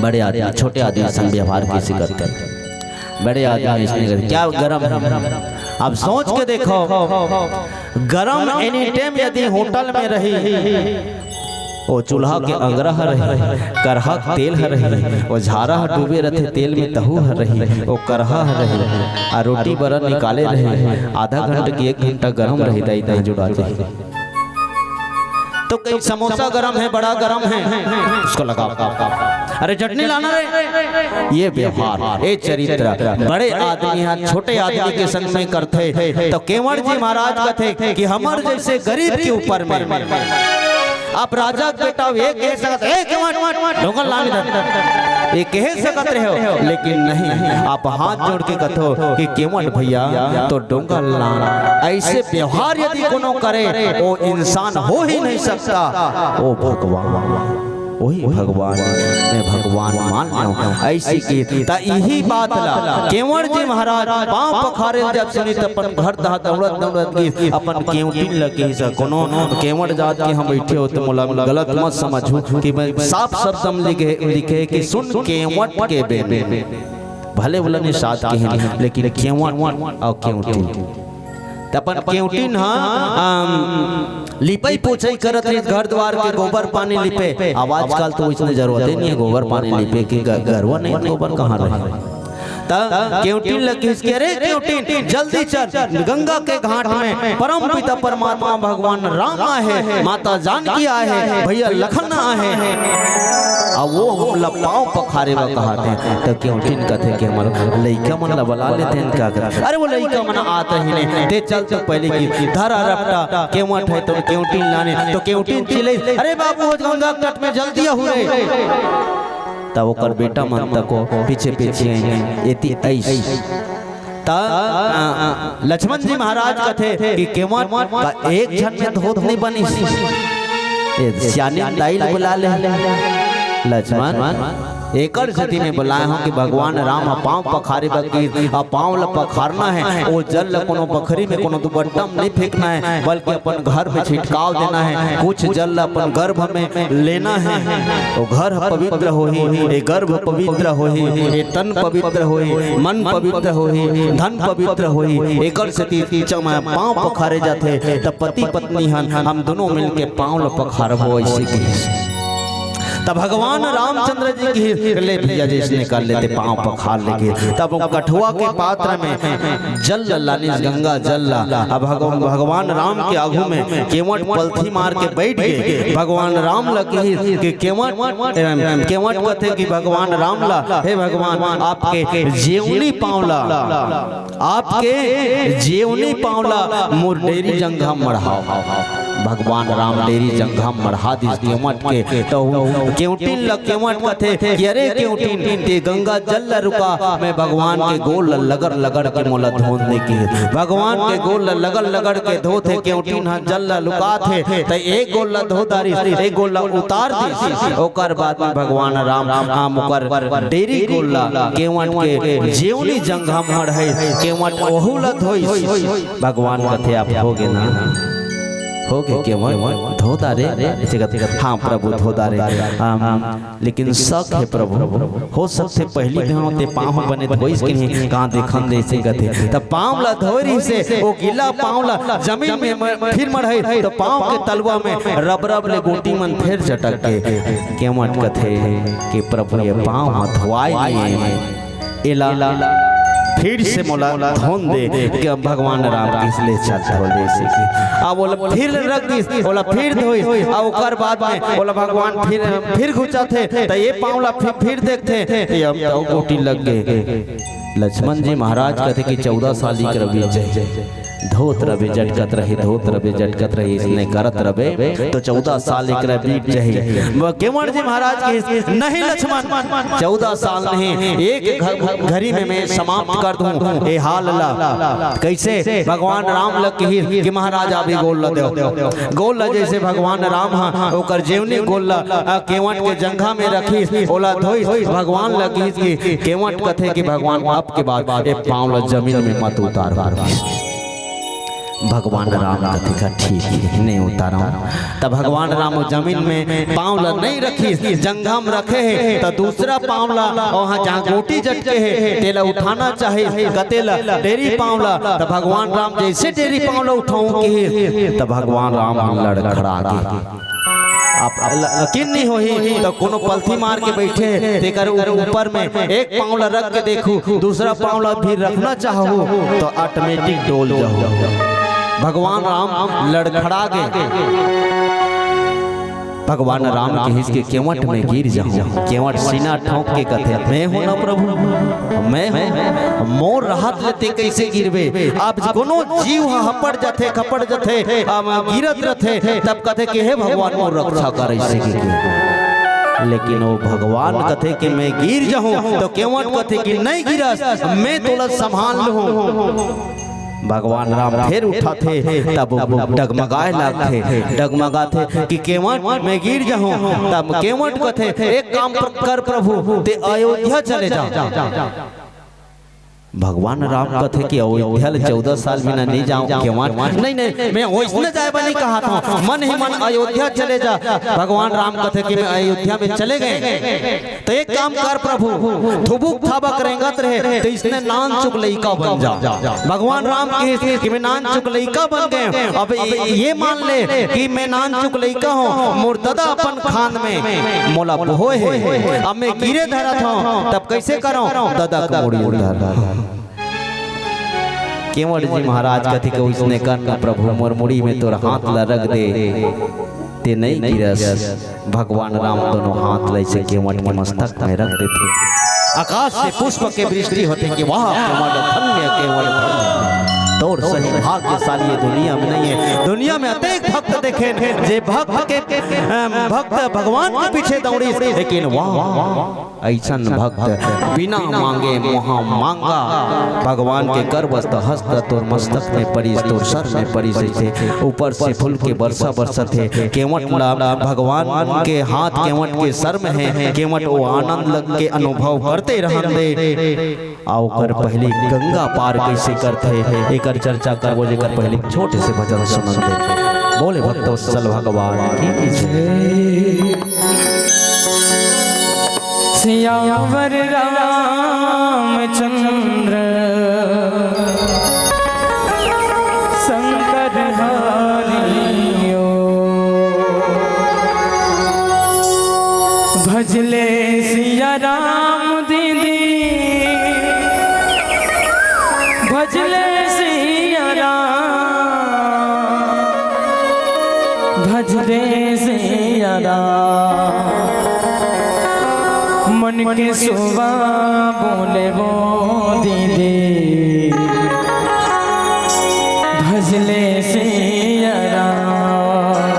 बड़े आदमी छोटे आदमी संग व्यवहार कइसे करथे? बड़े आदमी अइसने करथे, "क्या गरम हे?" अब सोच के देखो, गरम एनी टाइम यदि होटल में रही, ओ चूल्हा के अंगरा ह रही, करहा के तेल ह रही, ओ झारा ह डूबे रथे तेल में, तहू ह रही, ओ करहा ह रही, आ रोटी बरा निकाले रही, आधा घंटा की एक घंटा गरम रही, दाई, दाई जुड़ा जाही। तो कहीं समोसा गरम हे, बड़ा गरम हे, उसको लगाओ। अरे चटनी लाना रे। ये व्यवहार, ये चरित्र बड़े आदमी ह छोटे आदमी के संग में करथे। तो केवट जी महाराज कथे कि हमर जइसे गरीब के ऊपर में आप राजा के बेटा हो, ये कह सकत, "ए केवट, डोंगा ल लान इधर।" ये कह सकत रहे हो, लेकिन नहीं, आप हाथ जोड़ के कथो कि "केवट भैया, तो डोंगा ल लान।" अइसे व्यवहार यदि कोनो करे, ओ इंसान हो ही नहीं सकता, ओ भगवान, वही भगवान, मैं भगवान मान लेंव। अइसे कि त इही बात ला केवट जी महाराज पांव पखारे ल जब सुनिस त अपन घर डहर दउड़त दउड़त गिस, अपन केवटिन ल किहिस, "कोनो केवट जात के हम बइठे हो त मोला गलत मत समझहू कि मैं साफ शब्द म लिखे, लिखे कि सुन केवट के बेन।" भले ओला निषाद किहिन, लेकिन केवट अउ केवटिन। त अपन केवटिन ह, अम, लिपई पोछई करत रहिस, घर द्वार के गोबर पानी लिपे। अब आजकल तो वइसने जरूरत ही नहीं है गोबर पानी लिपे के, ग-, गरवा नहीं, गोबर कहाँ रहे? त केवटिन ल किहिस के, "अरे केवटिन, जल्दी चल, गंगा के घाट में परम पिता परमात्मा भगवान राम आए हे, माता जानकी आए हे, भैया लखन आए हे, अब वो हमला पांव पखारे बर कहात हे।" त केवटिन कथे कि हमर लइका मन ला बला लेते हैं, क्या करते? "अरे वो लइका मन आत ही नहीं, ते चल तो पहले कि धरा रपटा, केवट हे तो केवटिन लाने।" तो केवटिन चिल्लाइस, "अरे बाबू, हो गंगा तट में जल्दी आहू रे।" तब ओकर बेटा मन तको पीछे पीछे आइन, एती आइस। त, अ, लक्ष्मण जी महाराज कथे कि केवट का एक झन में धोत नहीं बनिस। ए, सियानी दाई ल बुला ले। लक्ष्मण, एकर सेती मैं बलाय हंव कि भगवान राम ह पांव पखारे बर कहिस, अउ पांव ल पखारना हे, ओ जल ल कोनो बखरी में, कोनो दुपट्टा में नइ फेंकना हे, बल्कि अपन घर में छिटकाव देना हे। कुछ जल ल अपन गर्भ में लेना हे, ओ घर ह पवित्र होही, ए गर्भ पवित्र होही, ए तन पवित्र होही, मन पवित्र होही, धन पवित्र होही। एकर सेती जब मैं पांव पखारे जाथे, त पति पत्नी हन, हम दुनों मिलके पांव ल पखारबो, अइसे कहिस। त भगवान रामचंद्र जी कहिस, "ले भैया, जइसने कर ले, तें पांव पखार ले," कहिस। तब कठुआ के पात्र में जल ल लानिस, गंगा जल ल। अब भगव-, भगवान राम के आगू में केवट पलथी मार के बइठ गे। भगवान राम ल कहिस कि केवट, एम, केवट कथे कि भगवान राम ल, "हे भगवान, आपके जेवनी पांव ल, आपके जेवनी पांव ल मोर डेरी जंघा मढ़ाव।" भगवान राम डेरी जंघा मढ़ा दिस केवट के, त केवटिन ल केवट कथे कि, "अरे केवटिन, तें गंगा जल ल रुका, मैं भगवान के गोड़ ल लगड़ लगड़ के मोला धोन दे," कहिस। भगवान के गोड़ ल लगड़ लगड़ के धोथे, केवटिन ह जल ल लुकाथे, त एक गोड़ ल धो डारिस, एक गोड़ ल उतार दिस। ओकर बाद में भगवान राम, राम ओकर डेरी गोड़ ल केवट के जेवनी जंघा मढ़ाइस, केवट ओहू ल धोइस। भगवान कथे, "आप हो गे ना?" "हो गे केवट, धो डारे?" अइसे कथे, "हाँ प्रभु, धो डारे। अम, लेकिन शक हे प्रभु, हो सकथे पहिली घांव तें पांव बने धोइस कि नहीं, कहाँ देखन दे," अइसे कथे। त पांव ल धोय रिहिसे, ओ गीला पांव ल जमीन में म-, फिर मढ़ाइस, त पांव के तलवा में रबरब ले गोटी मन फेर चटक गे। केवट कथे कि, "प्रभु, ये पांव ह धोवाय नइ हे, एला फिर से मोला धोन दे," के भगवान राम कहिस, "ले चल धो ले," अइसे कहिस। अब ओला फिर रख दिस, ओला फिर धोइस, अउ ओकर बाद में ओला भगवान फिर, फिर घुचाथे, त ये पांव ला फिर, फिर देखथे, त ये अब तो गोटी लग गे। लक्ष्मण जी महाराज कथे कि चौदह साल इकरा बीत जाही, धोत रबे, जटकत रही, धोत रबे, जटकत रही, अइसने करत रबे, त चौदह साल इकरा बीत जाही। ब-, केवट जी महाराज कहिस, "नहीं लक्ष्मण, चौदह साल नहीं, एक घ-, घरी में मैं समाप्त कर दूं ए हाल ला।" कइसे? भगवान राम ल कहिस कि, "महाराज, आप ये गोड़ ल देव।" गोड़ ल जइसे भगवान राम ह ओकर जेवनी गोड़ ल, अ, केवट के जंघा में रखिस, ओला धोइस, भगवान ल कहिस कि, केवट कथे कि, "भगवान, अब के बाद ए पांव ल जमीन में मत उतार।" भगवान राम कथे का, "ठीक हे, नइ उतारंव।" त भगवान राम ओ जमीन में पांव ल नइ रखिस, जंघा म रखे हे, त दूसरा पांव ल, ओहां जहां गोटी जटके हे, तेला उठाना चाहिस, कते ल, डेरी पांव ल। त भगवान राम जइसे डेरी पांव ल उठाहूं कहिस, त भगवान राम ह लड़खड़ा गे। आप ल-, यकीन नइ होही, त कोनो पलथी मार के बइठे हे, तेकर ऊपर में एक पांव ल रख के देखहू, दूसरा पांव ल भी रखना चाहहू, त automatic डोल जाहू। भगवान राम लड़खड़ा गे। भगवान राम कहिस कि, "केवट, मैं गिर जाहूं।" केवट सीना ठोंक के कथे, "मैं हों ना प्रभु, मैं हों। मोर रहत ले तें कइसे गिरबे?" अब कोनो जीव ह हपड़ जथे, खपड़ जथे, अब गिरत रथे, तब कथे कि, "हे भगवान, मोर रक्षा कर," अइसे कहिके। लेकिन ओ भगवान कथे कि, "मैं गिर जाहूं," त केवट कथे कि, "नइ गिरस, मैं तोला संभाल लूहूं।" भगवान राम फेर उठाथे, तब वो डगमगाए लागथे, डगमगाथे कि, "केवट, मैं गिर जाहूं।" तब केवट कथे, "एक काम प्र-, कर प्रभु, तें अयोध्या चले जा।" भगवान राम कथे कि, "अयोध्या ले चौदह साल बिना नइ जांव केवट।" "नहीं, नहीं, मैं वइसने जाए बर नइ कहत हंव, मन ही मन अयोध्या चले जा।" भगवान राम कथे कि, "मैं अयोध्या में चले गेंव, त एक काम कर प्रभु, थुबुक थाबक रेंगत रहे, त अइसने नानचुक लइका बन जा।" भगवान राम कहिस कि, "मैं नानचुक लइका बन गेंव, अब ये, ये मान ले कि मैं नानचुक लइका हंव, मोर ददा अपन खांद में मोला बोहे हे, अब मैं गिरे धरत हंव, तब कइसे करंव?" ददा के मुड़ी ल धर। केवट जी महाराज कथे कि, "ओइसने कर ना प्रभु, मोर मुड़ी में तोर हाथ ल रख दे, तें नइ गिरस।" भगवान राम दोनों हाथ ल अइसे केवट के मस्तक में रख देथे। आकाश से पुष्प के वृष्टि होथे कि, "वाह केवट धन्य, केवट धन्य।" तोर सही भाग्यशाली ये दुनिया में नहीं है। दुनिया में अतेक भक्त देखे, जे भक्त के, अम, भक्त भगवान के पीछे दौड़िस, लेकिन वहाँ अइसन भक्त बिना मांगे मुहा मांगा भगवान के करवस्त हस्त तोर मस्तक में परिस, तोर सर में परिस, अइसे ऊपर से फूल के बरसा बरसत हे। केवट ला भगवान के हाथ केवट के सर में हे, केवट वो आनंद लग के अनुभव करते रहन दे। आ ओकर पहली गंगा पार कइसे करथे, एकर चर्चा करबो, जेकर पहली छोटे से भजन सुनन दे। बोले भक्तवत्सल भगवान की जय। सियावर रामचंद्र शंकर हरियो। भजले सिया राम दीदी, भजले सिया राम, भजले सिया राम। मन के सुबह बोले वो दीदी, भजले सिया राम।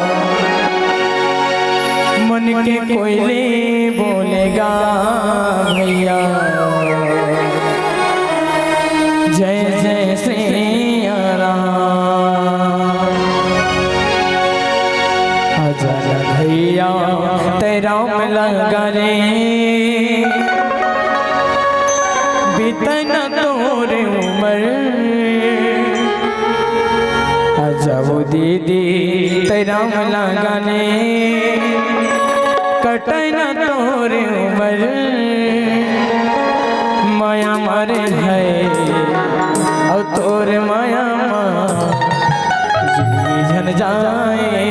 मन के कोयली बोलेगा भैया, जय जय सिया राम। आजा ना भैया, तेरा राम लगा ले, बीते ना तोर उमर। आजा वो दीदी, तेरा राम लगा ले, कटे ना तोर उमर। माया मारे है, और तोर माया मा जिंदगी झन जाए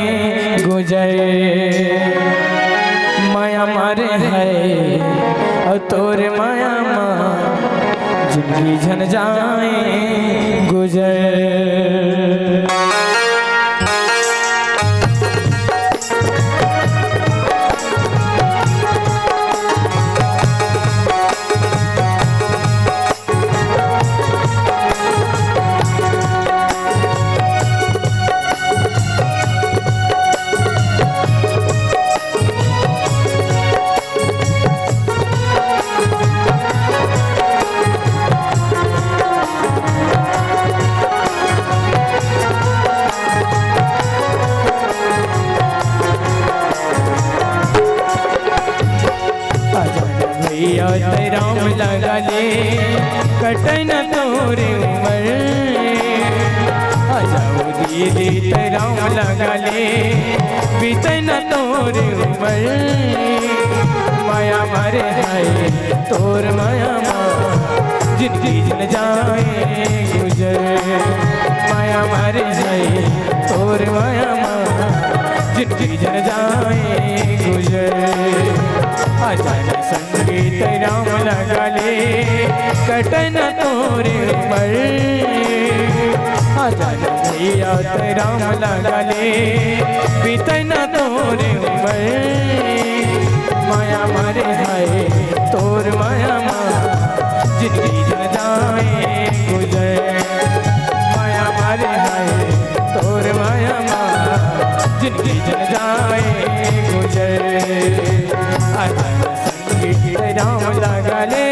गुजर। माया मारे है, और तोर माया मा जिंदगी झन जाए गुजर। आजा ना भैया, तेरा राम लगा ले, कटे ना तोर उमर। आजा वो दीदी, तेरा राम लगा ले, बीते ना तोर उमर। माया मारे है, तोर माया मा जिंदगी झन जाए गुजर। माया मारे है, तोर माया मा जिंदगी झन जाए गुजर। आजा ना संगी, तेरा राम लगा ले, कटे ना तोर उमर। आजा ना भैया, तेरा राम लगा ले, बीते ना तोर उमर। माया मारे है, तोर माया मा जिंदगी झन जाए गुजर। माया मारे है, तोर माया मा जिंदगी झन जाए गुजर। आजा ना संगी, तेरा राम लगा ले।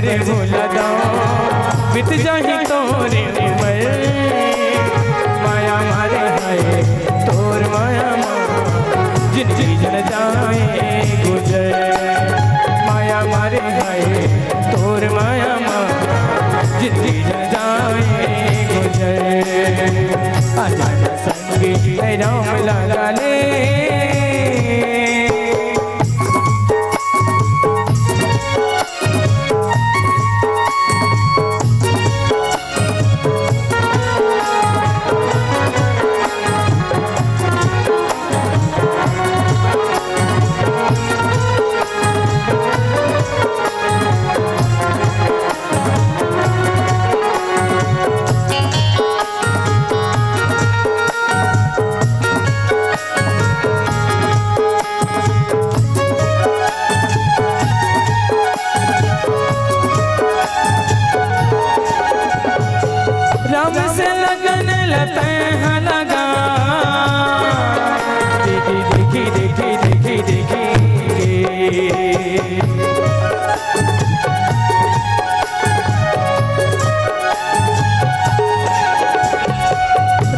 भुला दो, बीत जाही तोरे उमर। माया मारे हाय तोर माया मा, जिनगी जन जाए गुजर। माया मारे हाय तोर माया मा, जिनगी जन जाए गुजर। आजा संग राम लगा ले। राम से लगन लते हैं लगा। देखी, देखी, देखी, देखी, देखी।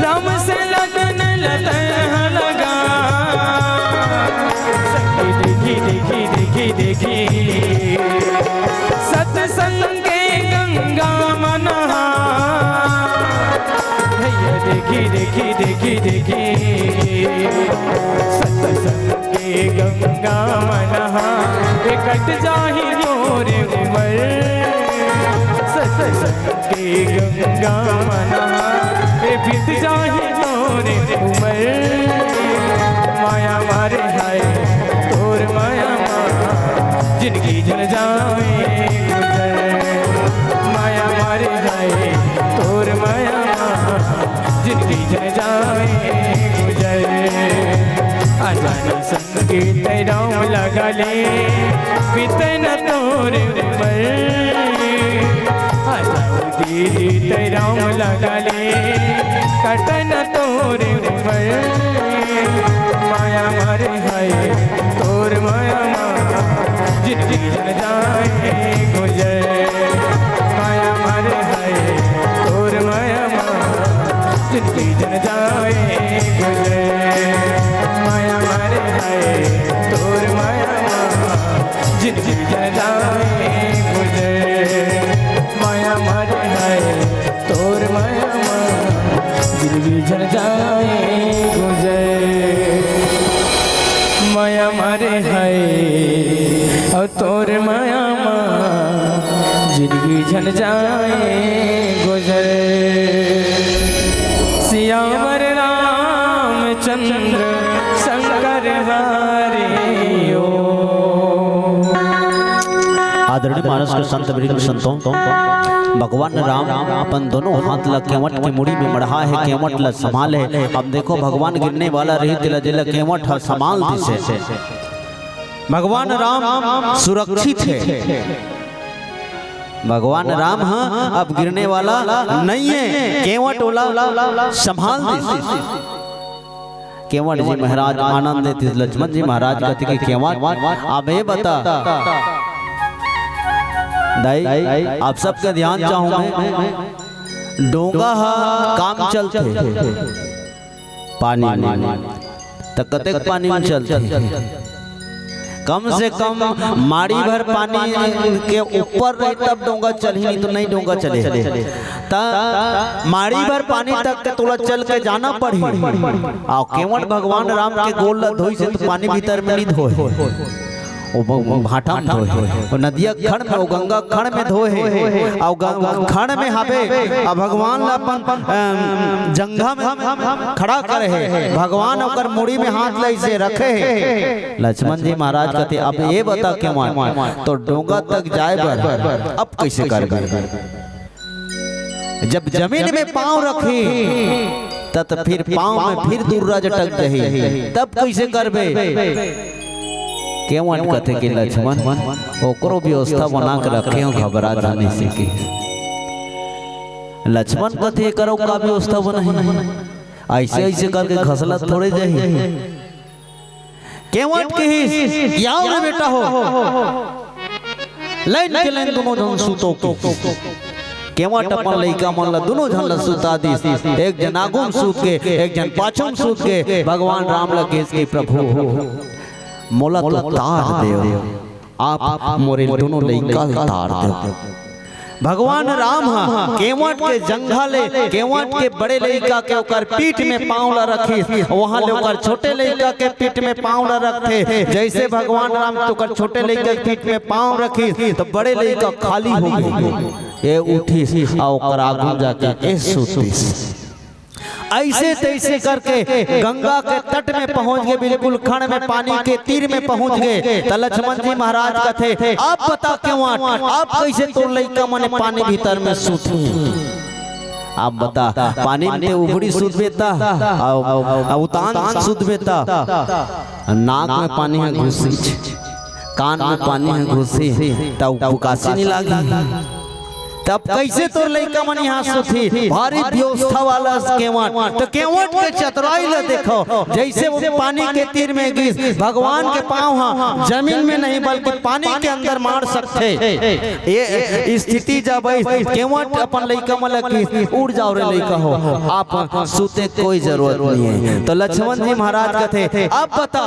राम से लगन लते हैं लगा। देखी, देखी, देखी, देखी। सत्संग के गंगा मनहा। भैया देखी, देखी, देखी, देखी। सत्संग के गंगा मनहा, ए कट जाही तोरे उमर। सत्संग के गंगा मनहा, ए बीत जाही तोरे उमर। माया मारे हाय तोर माया मा, जिनगी जन जाए गुजर। माया मारे हाय तोर माया मा, जिनगी जन जाए गुजर। अजानी संग के तै राम लगा ले, बीते न तोर उमर। अजानी दीदी तै राम लगा ले, कटे न तोर उमर। माया मारे हाय तोर माया मा, जिनगी जन जाए गुजर। माया मारे हाय तोर माया मा, जिनगी जन जाए गुजर। माया मारे हाय तोर माया मा, जिनगी जन जाए गुजर। माया मारे हाय तोर माया मा, जिनगी जन जाए गुजर। माया मारे हाय अउ तोर माया मा, जिनगी झन जाए गुजर। सियावर रामचंद्र शंकर हरि ओ। आदरणीय मानस के संत वृंद संतों, भगवान राम अपन दोनों हाथ ला केवट के मुड़ी में मढ़ा हे, केवट ला संभाल हे। अब देखो, भगवान गिरने वाला रही, तेला जेला केवट ह संभाल दिसे। भगवान राम सुरक्षित हे। भगवान राम ह अब गिरने वाला नहीं हे। केवट ओला संभाल दिस। केवट जी महाराज आनंद देतिस, लक्ष्मण जी महाराज कथे कि केवट, अब ए बता दाई, आप सबके ध्यान चाहूं मैं, डोंगा ह काम चलथे पानी में, त कतेक पानी में चलथे? कम से कम माड़ी भर पानी के ऊपर रही तब डोंगा चलही, नहीं तो नहीं डोंगा चले। त माड़ी भर पानी तक के तोला चल के जाना पड़ही। अउ केवट भगवान राम के गोड़ ला धोइस त पानी भीतर में नहीं धोए। ओ ब-, भाटा में धोए हे, ओ नदिया खड़ में, ओ गंगा खड़ में धोए हे, अउ ग-, खड़ में हावे, अउ भगवान ला अपन, अम, जंघा में खड़ा करे हे, भगवान ओकर मुड़ी में हाथ ला अइसे रखे हे। लक्ष्मण जी महाराज कथे, "अब ए बता केवट, तोर डोंगा तक जाए बर अब कइसे करबे?" जब जमीन में पांव रखही, त, त फिर पांव में फिर दुर्रा जटक जाही, तब कइसे करबे? केवट कथे कि लक्ष्मण, ओकरो व्यवस्था बना के रखे हंव, घबरा जाने से कि। लक्ष्मण कथे, "करो का व्यवस्था बनाही? अइसे, अइसे करके घसलत थोड़े जाही।" केवट कहिस, "आओ रे बेटा हो।" लाइन के लाइन दुनों झन सुतो के। केवट अपन लइका मन ला, दुनों झन ला सुता दिस। एक झन आगू म सुत गे, एक झन पाछू म सुत गे। भगवान राम ला कहिस कि प्रभु, मोला तो तार देव, आप मोरे दुनों लइका ला तार देव। भगवान राम ह केवट के जंघा ले, केवट के बड़े लइका के ओकर पीठ में पाँव ला रखिस, वहां ले ओकर छोटे लइका के पीठ में पाँव ला रखथे। जइसे भगवान राम ओकर छोटे लइका के पीठ में पाँव रखिस, त बड़े लइका खाली हो गे। ए उठिस अउ ओकर आगू जाके ए सुतिस। अइसे तइसे करके गंगा के तट में पहुंच गे, बिल्कुल खड़ में पानी के तीर में पहुंच गे। त लक्ष्मण जी महाराज कथे, "अब बता केवट, अब कइसे तोर लइका मन पानी भीतर में सुतही? अब बता, पानी में ते उबड़ी सुतबे त, अउ, अउ उतान सुतबे त, नाक में पानी ह घुसही, कान में पानी ह घुसही, त उबकासी नइ लागही?" तब कइसे तोर लइका मन यहाँ सुतही? भारी व्यवस्था वाला केवट। त केवट के चतुराई ला देखव, जइसे वो पानी के तीर में गिस, भगवान के पाँव ह जमीन में नहीं बल्कि पानी के अंदर मार सकथे। ए स्थिति जब आइस, केवट अपन लइका मन ला कहिस, "उड़ जाव रे लइका हो, आप सुते कोई जरूरत नहीं है।" त लक्ष्मण जी महाराज कथे, "अब बता,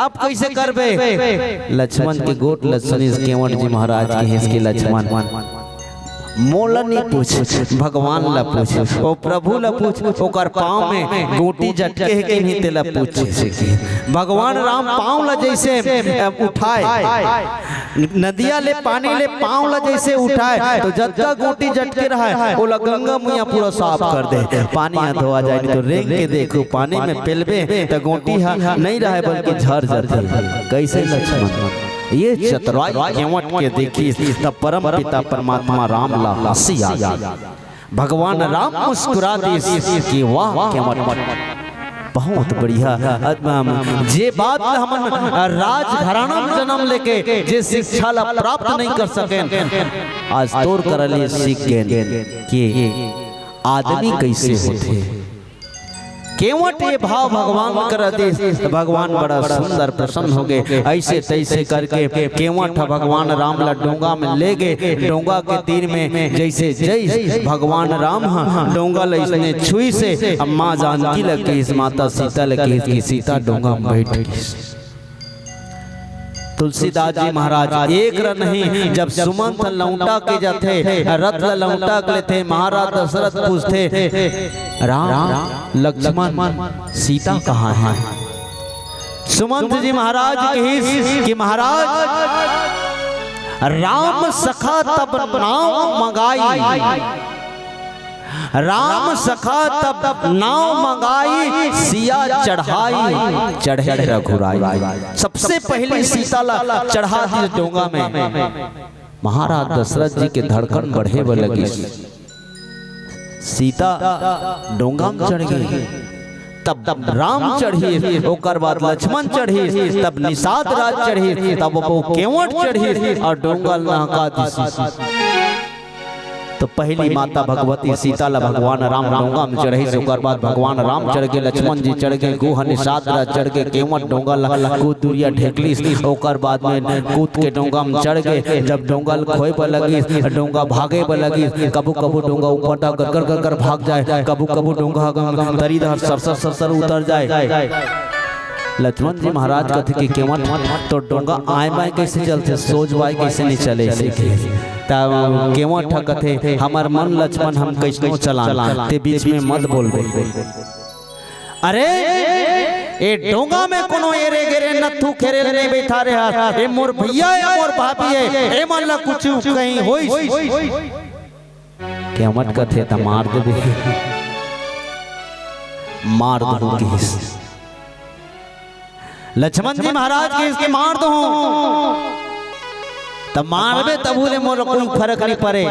अब कइसे करबे?" लक्ष्मण के गोठ ला सुनिस केवट जी महाराज, कहिस कि लक्ष्मण, मोला नइ पूछ, भगवान ला पूछ, ओ प्रभु ला पूछ, ओकर पाँव में गोटी जटके हे कि नहीं, तेला पूछ। भगवान राम पाँव ला जइसे, अ, उठाय, नदिया ले पानी ले पाँव ला जइसे उठाय, त जतका गोटी जटके रहय, ओला गंगा मइया पूरा साफ कर दे, पानी ह धोआ जाय। नहीं त रेंग के देखव, पानी में पेलबे त गोटी ह नइ रहय, बल्कि झर जाथे। कइसे लक्ष्मण? ए चतुराई केवट के देखिस, त परम पिता परमात्मा राम ला हंसी आ गे। भगवान राम मुस्कुरा दिस कि वाह केवट, बहुत बढ़िया। अ, अम, जे बात ला हमन, अ, राजघराना में जन्म लेके जे शिक्षा ला प्राप्त नइ कर सकेन, आज तोर करा ले सीख गेन कि आदमी कइसे होथे। केवट ये भाव भगवान करा दिस, त भगवान बड़ा सुंदर प्रसन्न हो गे। अइसे तइसे करके केवट ह भगवान राम ला डोंगा में ले गे। डोंगा के तीर में जइसे जइस भगवान राम ह डोंगा ला अइसने छुइस, अम्मा जानकी ला कहिस, माता सीता ला कहिस कि सीता डोंगा में बइठ गिस। तुलसीदास जी महाराज एक रन ही, जब सुमंत लौटा के जाथे, रथ ल लौटा के लेथे, महाराज दशरथ पूछथे, "राम, लक्ष्मण, सीता कहाँ है?" सुमंत जी महाराज कहिस कि महाराज, राम सखा तब नाव मंगाई, राम सखा तब नाव मंगाई, सिया चढ़ाई चढ़े रघुराई। सबसे पहले सीता ला चढ़ा दिस डोंगा में। महाराज दशरथ जी के धड़कन बढ़े बर लगिस। सीता डोंगा में चढ़ गे, तब राम चढ़िस, ओकर बाद लक्ष्मण चढ़िस, तब निषाद राज चढ़िस, तब वो केवट चढ़िस अउ डोंगा ल नहका दिस। त पहिली माता भगवती सीता ला भगवान राम डोंगा में चढ़इस, ओकर बाद भगवान राम चढ़ गे, लक्ष्मण जी चढ़ गे, गुह निषाद राज चढ़ गे, केवट डोंगा ला कुछ दूरिया ढेकलिस, ओकर बाद में कूद के डोंगा में चढ़ गे। जब डोंगा ल खोए बर लगिस, डोंगा भागे बर लगिस, कभू कभू डोंगा ऊपर तक गरगर गरगर भाग जाए, कभू कभू डोंगा ह तरी डहर सरसर सरसर उतर जाए। लक्ष्मण जी महाराज कथे कि केवट, तोर डोंगा आय बाय कइसे चलथे, सोज बाय कइसे नइ चले, अइसे कहे। तब केवट ह कथे, हमर मन लक्ष्मण हम कइसनो चलान, तें बीच में मत बोलबे। अरे, ए डोंगा में कोनो एरे गेरे नत्थू खेरे ल नइ बइठारे हस, ए मोर भइया ए मोर भाभी ए, ए मन ला कुछु कहीं होइस। केवट कथे, त मार देबे, मार दूहूं कहिस। लक्ष्मण जी महाराज कहिस कि मार दूहूं, त मारबे तभू ले मोला कोई फरक नइ परे।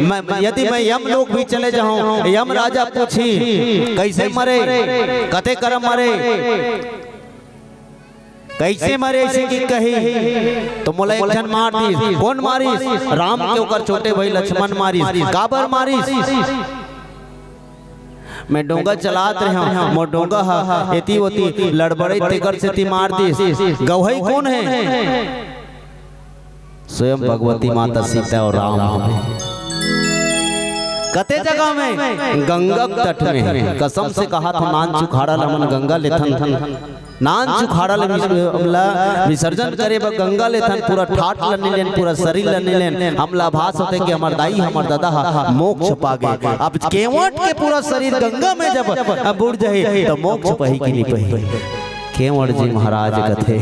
मैं, यदि मैं यम लोक भी चले जाहूं, यम राजा पूछही, कइसे मरे, कते करम मरे, कइसे मरे, अइसे कि कही, त मोला एक झन मार दिस। कोन मारिस? राम के ओकर छोटे भई लक्ष्मण मारिस। काबर मारिस? मैं डोंगा चलात रहेंव, मोर डोंगा ह एती ओती लड़बड़े, तेकर सेती मार दिस। गवई कोन हे? स्वयं भगवती माता सीता अउ राम हवे। कते जगह में? गंगा के तट में। कसम से कहाथंव, नानचुक हाड़ा ला हमन गंगा लेथन, नानचुक हाड़ा ला विस-, ला विसर्जन करे बर गंगा लेथन, पूरा ठाठ ला नइ लेन, पूरा शरीर ला नइ लेन। हमला आभास होथे कि हमर दाई, हमर ददा ह मोक्ष पा गे। अब केवट के पूरा शरीर गंगा में जब बुड़ जाही, त मोक्ष पाही कि नइ पाही? केवट जी महाराज कथे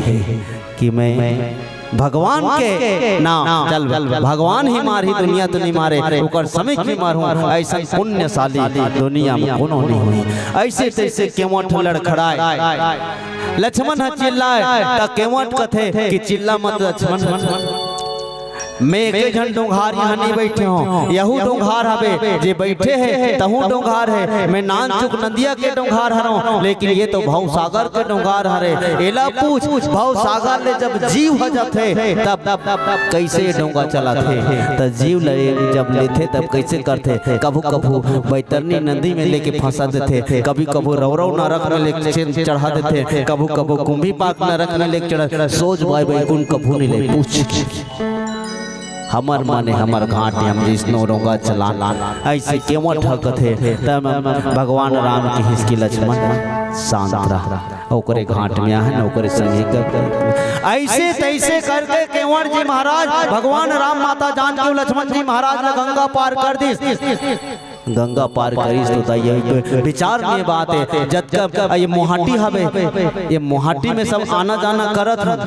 कि मैं भगवान के नाम, चल, भगवान ही मारही, दुनिया तो नइ मारे, ओकर समीप भी मारहूं, अइसन पुण्यशाली दुनिया में कोनो नइ होही। अइसे तइसे केवट लड़खड़ाय, लक्ष्मण ह चिल्लाय, त केवट कथे कि चिल्ला मत लक्ष्मण, मैं एके झन डोंगहार इहां नइ बइठे हंव, यहू डोंगहार हवे जे बइठे हे, तहू डोंगहार हे, मैं नानचुक नदिया के डोंगहार हरंव, लेकिन ये तो भवसागर के डोंगहार हरे। एला पूछ, भवसागर ले जब जीव ह जाथे, तब कइसे डोंगा चलाथे? त जीव ल जब लेथे, तब कइसे करथे? कभू-कभू बैतरनी नदी में लेके फंसा देथे, कभी-कभू रौरव नरक में लेके चढ़ा देथे, कभू-कभू कुंभी पाक नरक में लेके चढ़ा, सोझ बाय बैकुंठ कभू नइ ले, पूछ के। हमर मन ए हमर घाट ए, हम जइसनो डोंगा चलान, अइसे केवट ह कथे, तब भगवान राम कहिस कि लक्ष्मण, शांत रह, ओकरे घाट में आहन, ओकरे संगे कर। अइसे तइसे करके केवट जी महाराज, भगवान राम, माता जानकी अउ लक्ष्मण जी महाराज ला गंगा पार कर दिस। गंगा पार करिस तो दाई, ये विचार में बात हे, जतका ये मोहाटी हवे, ये मोहाटी में सब आना जाना करत हन,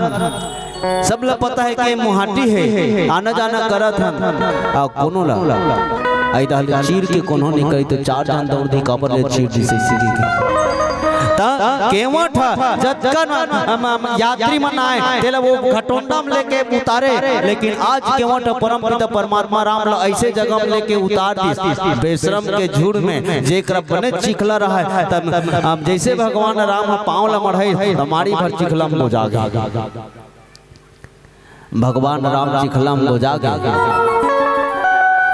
सब ला पता हे कि मोहाटी हे, आना जाना करत हन, अउ कोनो ला अइ डाहर ले चीर के कोनो नइ करी, तो चार झन दउड़ दिही, काबर ले चीर दिस अइसे कहिके। त केवट ह जतका न, अम, अम, यात्री मन आए, तेला वो घटोंडा में लेके उतारे, लेकिन आज केवट ह परमपिता परमात्मा राम ला अइसे जगह में लेके उतार दिस, बेशरम के झुंड में, जेकरा बने चिखला रहय, तब, अम, जइसे भगवान राम ह पांव ला मढ़ाइस, त माड़ी भर चिखला में बोजा गे। भगवान राम चिखला में बोजा गे।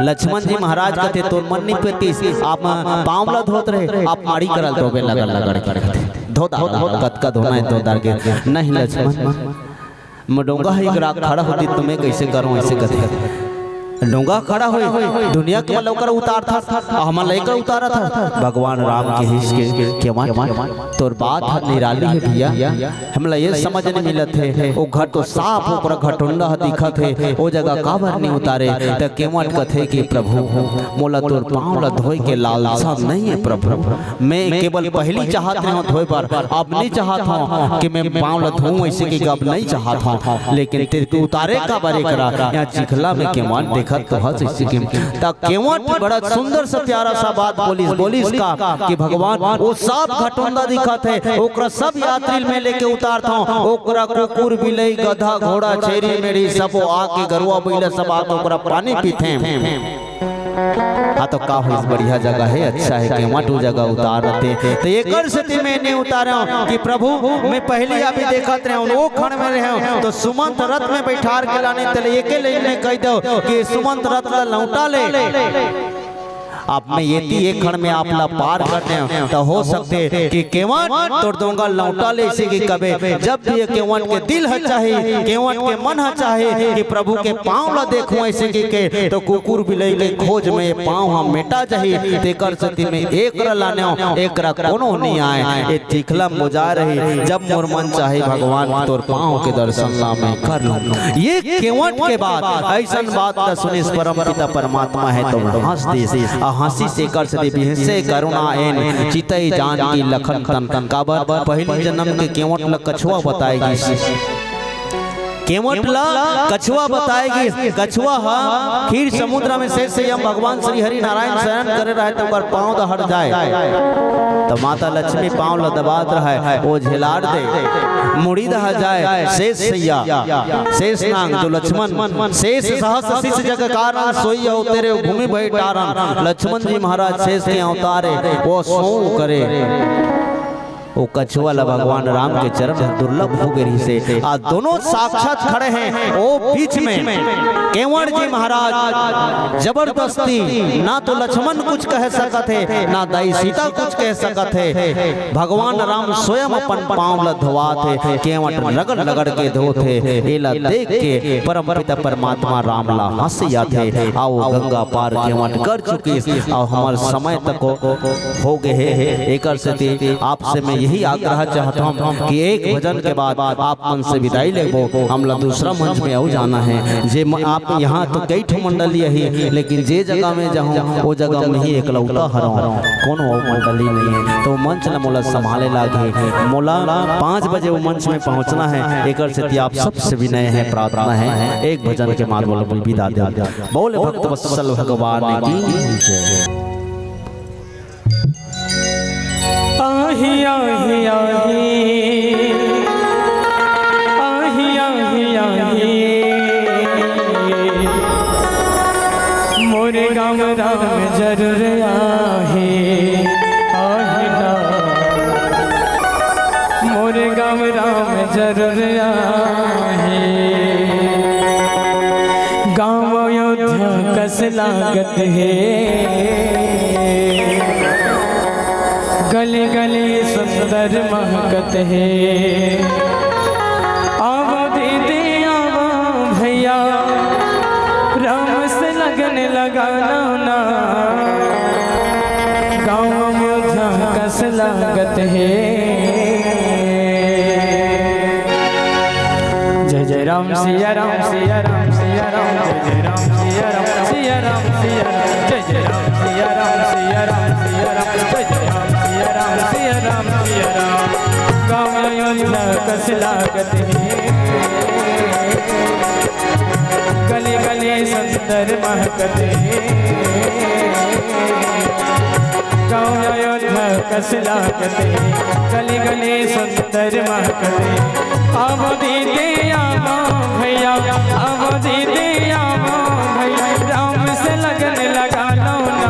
लक्ष्मण जी महाराज कथे, तोर मन नइ पेतिस, आप पांव ला धोत रहे, आप माड़ी करा ल धोबे लगड़ लगड़ के। धो डार, कतका धोना हे धो डार के। नहीं लक्ष्मण, मैं डोंगा ह इकरा खड़ा होतिस त मैं कइसे करंव, अइसे कथे। डोंगा खड़ा होय, दुनिया के मन ला ओकर उतारथस, अउ हमन ला एकर उतारथस। भगवान राम कहिस कि केवट, तोर बात ह निराली हे भइया, हमला ये समझ नइ मिलत हे, ओ घट तो साफ ओकरा घटोंडा ह दिखत हे, ओ जगह काबर नइ उतारे? त केवट कथे कि प्रभु, मोला तोर पांव ला धोए के लालसा नइ हे प्रभु, मैं केवल पहिली चाहत रहेंव धोए बर, अब नइ चाहत हंव कि मैं पांव ला धोऊं, अइसे कि अब नइ चाहत हंव, लेकिन तें उतारे काबर एकरा, इहां चिखला में केवट देखत तो हस अइसे कि। त केवट बड़ा सुंदर सा प्यारा सा बात बोलिस, बोलिस का कि भगवान, वो सब घटोंडा दिखत हे, ओकरा सब यात्री में लेके उतारथंव, ओकरा कुकुर, बिलई, गधा, घोड़ा, छेरी, मेढ़ी सब आके, गरुवा, बइला सब आके ओकरा पानी पीथे। हाँ, तो का होइस, बढ़िया जगह हे, अच्छा हे, केवट ओ जगह उतार देते। त एकर सेती मैं नइ उतारेंव कि प्रभु, मैं पहिली अभी देखत रहेंव, ओ खंड़ में रहेंव, त सुमंत रथ में बइठार के लानेंव, तेला एके लाइन में कहि देंव कि सुमंत रथ ला लौटा ले। अब मैं एती एक खंड़ में आप ला पार कर देंव, त हो सकथे कि केवट तोर डोंगा लौटा ले, अइसे कि कबे जब भी ये केवट के दिल ह चाही, केवट के मन ह चाही कि प्रभु के पांव ला देखूं, अइसे कहिके, त कुकुर बिलई के खोज में ये पांव ह मेटा जाही। तेकर सेती मैं एकरा लानेंव, एकरा कोनो नइ आय, ये चिखला में बोजा रही। जब मोर मन चाही भगवान, तोर पांव के दर्शन ला मैं कर लूं। ये केवट के बात, अइसन बात ला सुनिस परमपिता परमात्मा ह तो हंस दिस, अउ हंसिस, तेकर सेती बिहसे करुणा नैन, चितई जानकी लखन तन। काबर? पहिली जनम के केवट ला कछुआ बताय गिस। केवट ला कछुआ बताय गिस। कछुआ ह खीर समुद्र में शेष सैया भगवान श्री हरि नारायण शयन करे रहय, त ओकर पांव दहड़ जाय, त माता लक्ष्मी पांव ला दबात रहय, ओ झेलार दे, मुड़ी दहा जाय। शेष सैया, शेष नांग जो लक्ष्मण, शेष सहस शिश जग कारण, सोई अवतरे भूमि भई टारन। लक्ष्मण जी महाराज शेष के अवतार ए, ओ सोंव करे। ओ कछुआ ला भगवान राम के चरण में दुर्लभ हो गे रहिसे। आज दोनों साक्षात खड़े हैं, ओ बीच में केवट जी महाराज जबरदस्ती, ना तो लक्ष्मण कुछ कह सकत हे, ना दाई सीता कुछ कह सकत हे। भगवान राम स्वयं अपन पाँव ला धोवात हे, केवट रगड़ रगड़ के धोत हे। एला देख के परम पिता परमात्मा राम ला हंसी आथे। अउ गंगा पार केवट कर चुकिस, अउ हमर समय तको हो गे हे। एकर सेती आपसे मैं यही आग्रह चाहत हूँ कि एक भजन के बाद आप मन से विदाई लेबो, हमला दूसरा मंच में अउ जाना हे। जे म-, आप यहाँ तो कई ठो मंडली अही, लेकिन जे जगह में जाहूँ, ओ जगह में ही एकलौता हरौं, कोनो अउ मंडली नहीं है। तो मंच ल मोला संभाले लागही, मोला पाँच बजे वो मंच में पहुँचना है। एकर सेती आप सबसे विनय है, प्रार्थना है, एक भजन के माध्यम ले विदा दे। बोले भक्त वत्सल भगवान की जय। आही, आही, आही। आही, आही, आही। मोरे गाँव राम जरूर आही। आही ना। मोरे गाँव राम जरूर आही। गाँव अयोध्या कस लागत हे, गली गली सुंदर महकत हे। आवो दीदी, आवो भैया, राम से लगन लगा लो ना, गाँव अयोध्या कस लागत हे। जय जय राम सिया राम सिया राम सिया राम, जय जय राम सिया राम सिया राम सिया राम, जय जय राम सिया राम सिया राम सिया राम, जय जय राम सिया राम सिया राम सिया राम। गाँव अयोध्या कस लागत हे, गली गली सुंदर महकत हे। गाँव अयोध्या कस लागत हे, गली गली सुंदर महकत हे। आवो दीदी आवो भैया, आवो दीदी आवो भैया, राम से लगन लगा लो ना।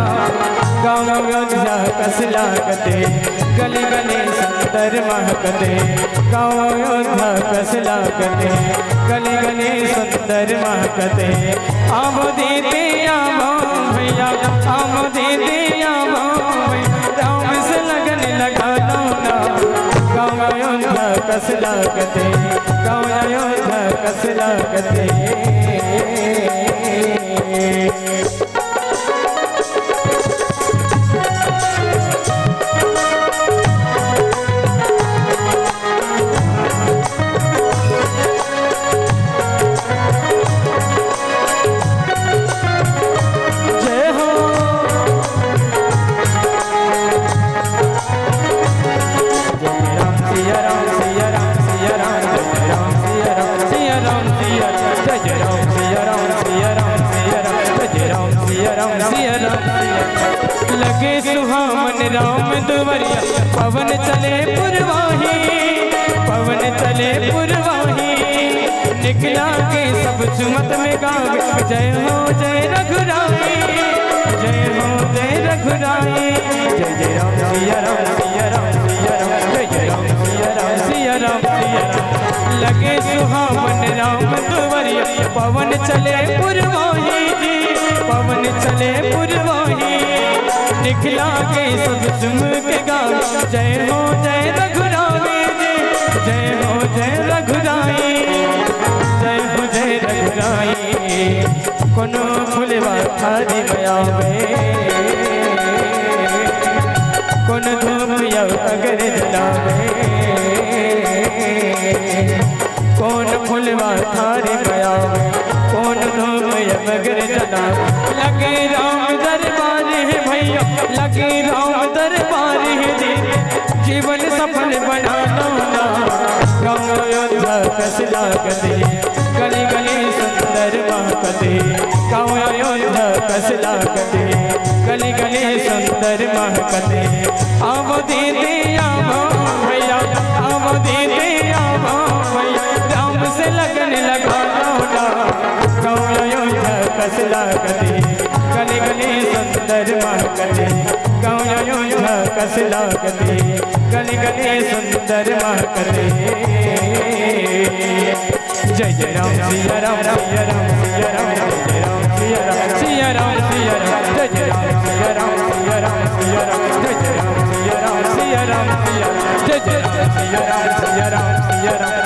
गाँव अयोध्या कस लागत हे, गली गली सुंदर महकत हे। गाँव अयोध्या कस लागत हे, गली गली सुंदर महकत हे। आवो दीदी आवो भैया, आवो दीदी आवो भैया, राम से लगन लगा लो ना। गाँव अयोध्या कस लागत हे, गाँव अयोध्या कस लागत हे। जय हो। जय राम सिया राम सिया राम सिया राम, जय राम सिया राम सिया राम सिया राम, जय जय राम सिया राम सिया राम सिया राम, जय जय राम सिया राम सिया राम। लगे सुहावन राम दुवरिया, पवन चले पुरवाही, पवन चले पुरवाही। निकला के सब झुमत में गावे, जय हो जय रघुराई, जय हो जय रघुराई। जय जय राम सिया राम सिया राम सिया राम, जय जय राम सिया राम सिया राम सिया राम। लगे सुहावन राम दुवरिया, पवन चले पुरवाही जी, पवन चले पुरवाही। निकला के सब झुम के गावे, जय हो जय रघुराई जी, जय हो जय रघुराई, जय हो जय रघुराई। कोनो फुलवा थारी में आवे, कोनो धूप या अगर जलावे। कोन फुलवा थारी में आवे, कोन धूप या अगर जलावे। लगे राम दरबार हे भैया, लगे राम दरबार हे जी, जीवन सफल बना लो ना। गाँव अयोध्या कस लागत हे, गली गली सुंदर महकत हे। गाँव अयोध्या कस लागत हे, गली गली सुंदर महकत हे। आवो दीदी आवो भैया, आवो दीदी आवो भैया, राम से लगन लगा लो ना। गाँव अयोध्या कस लागत हे, गली गली सुंदर महकत हे। गाँव अयोध्या कस लागते, गली गली सुंदर महकते। जय जय राम सिया राम, सिया राम, सिया राम, जय जय राम सिया राम, सिया राम, सिया राम, जय जय राम सिया राम, सिया राम, सिया राम, जय जय राम सिया राम, सिया राम, सिया राम, जय जय राम सिया राम, सिया राम, सिया राम।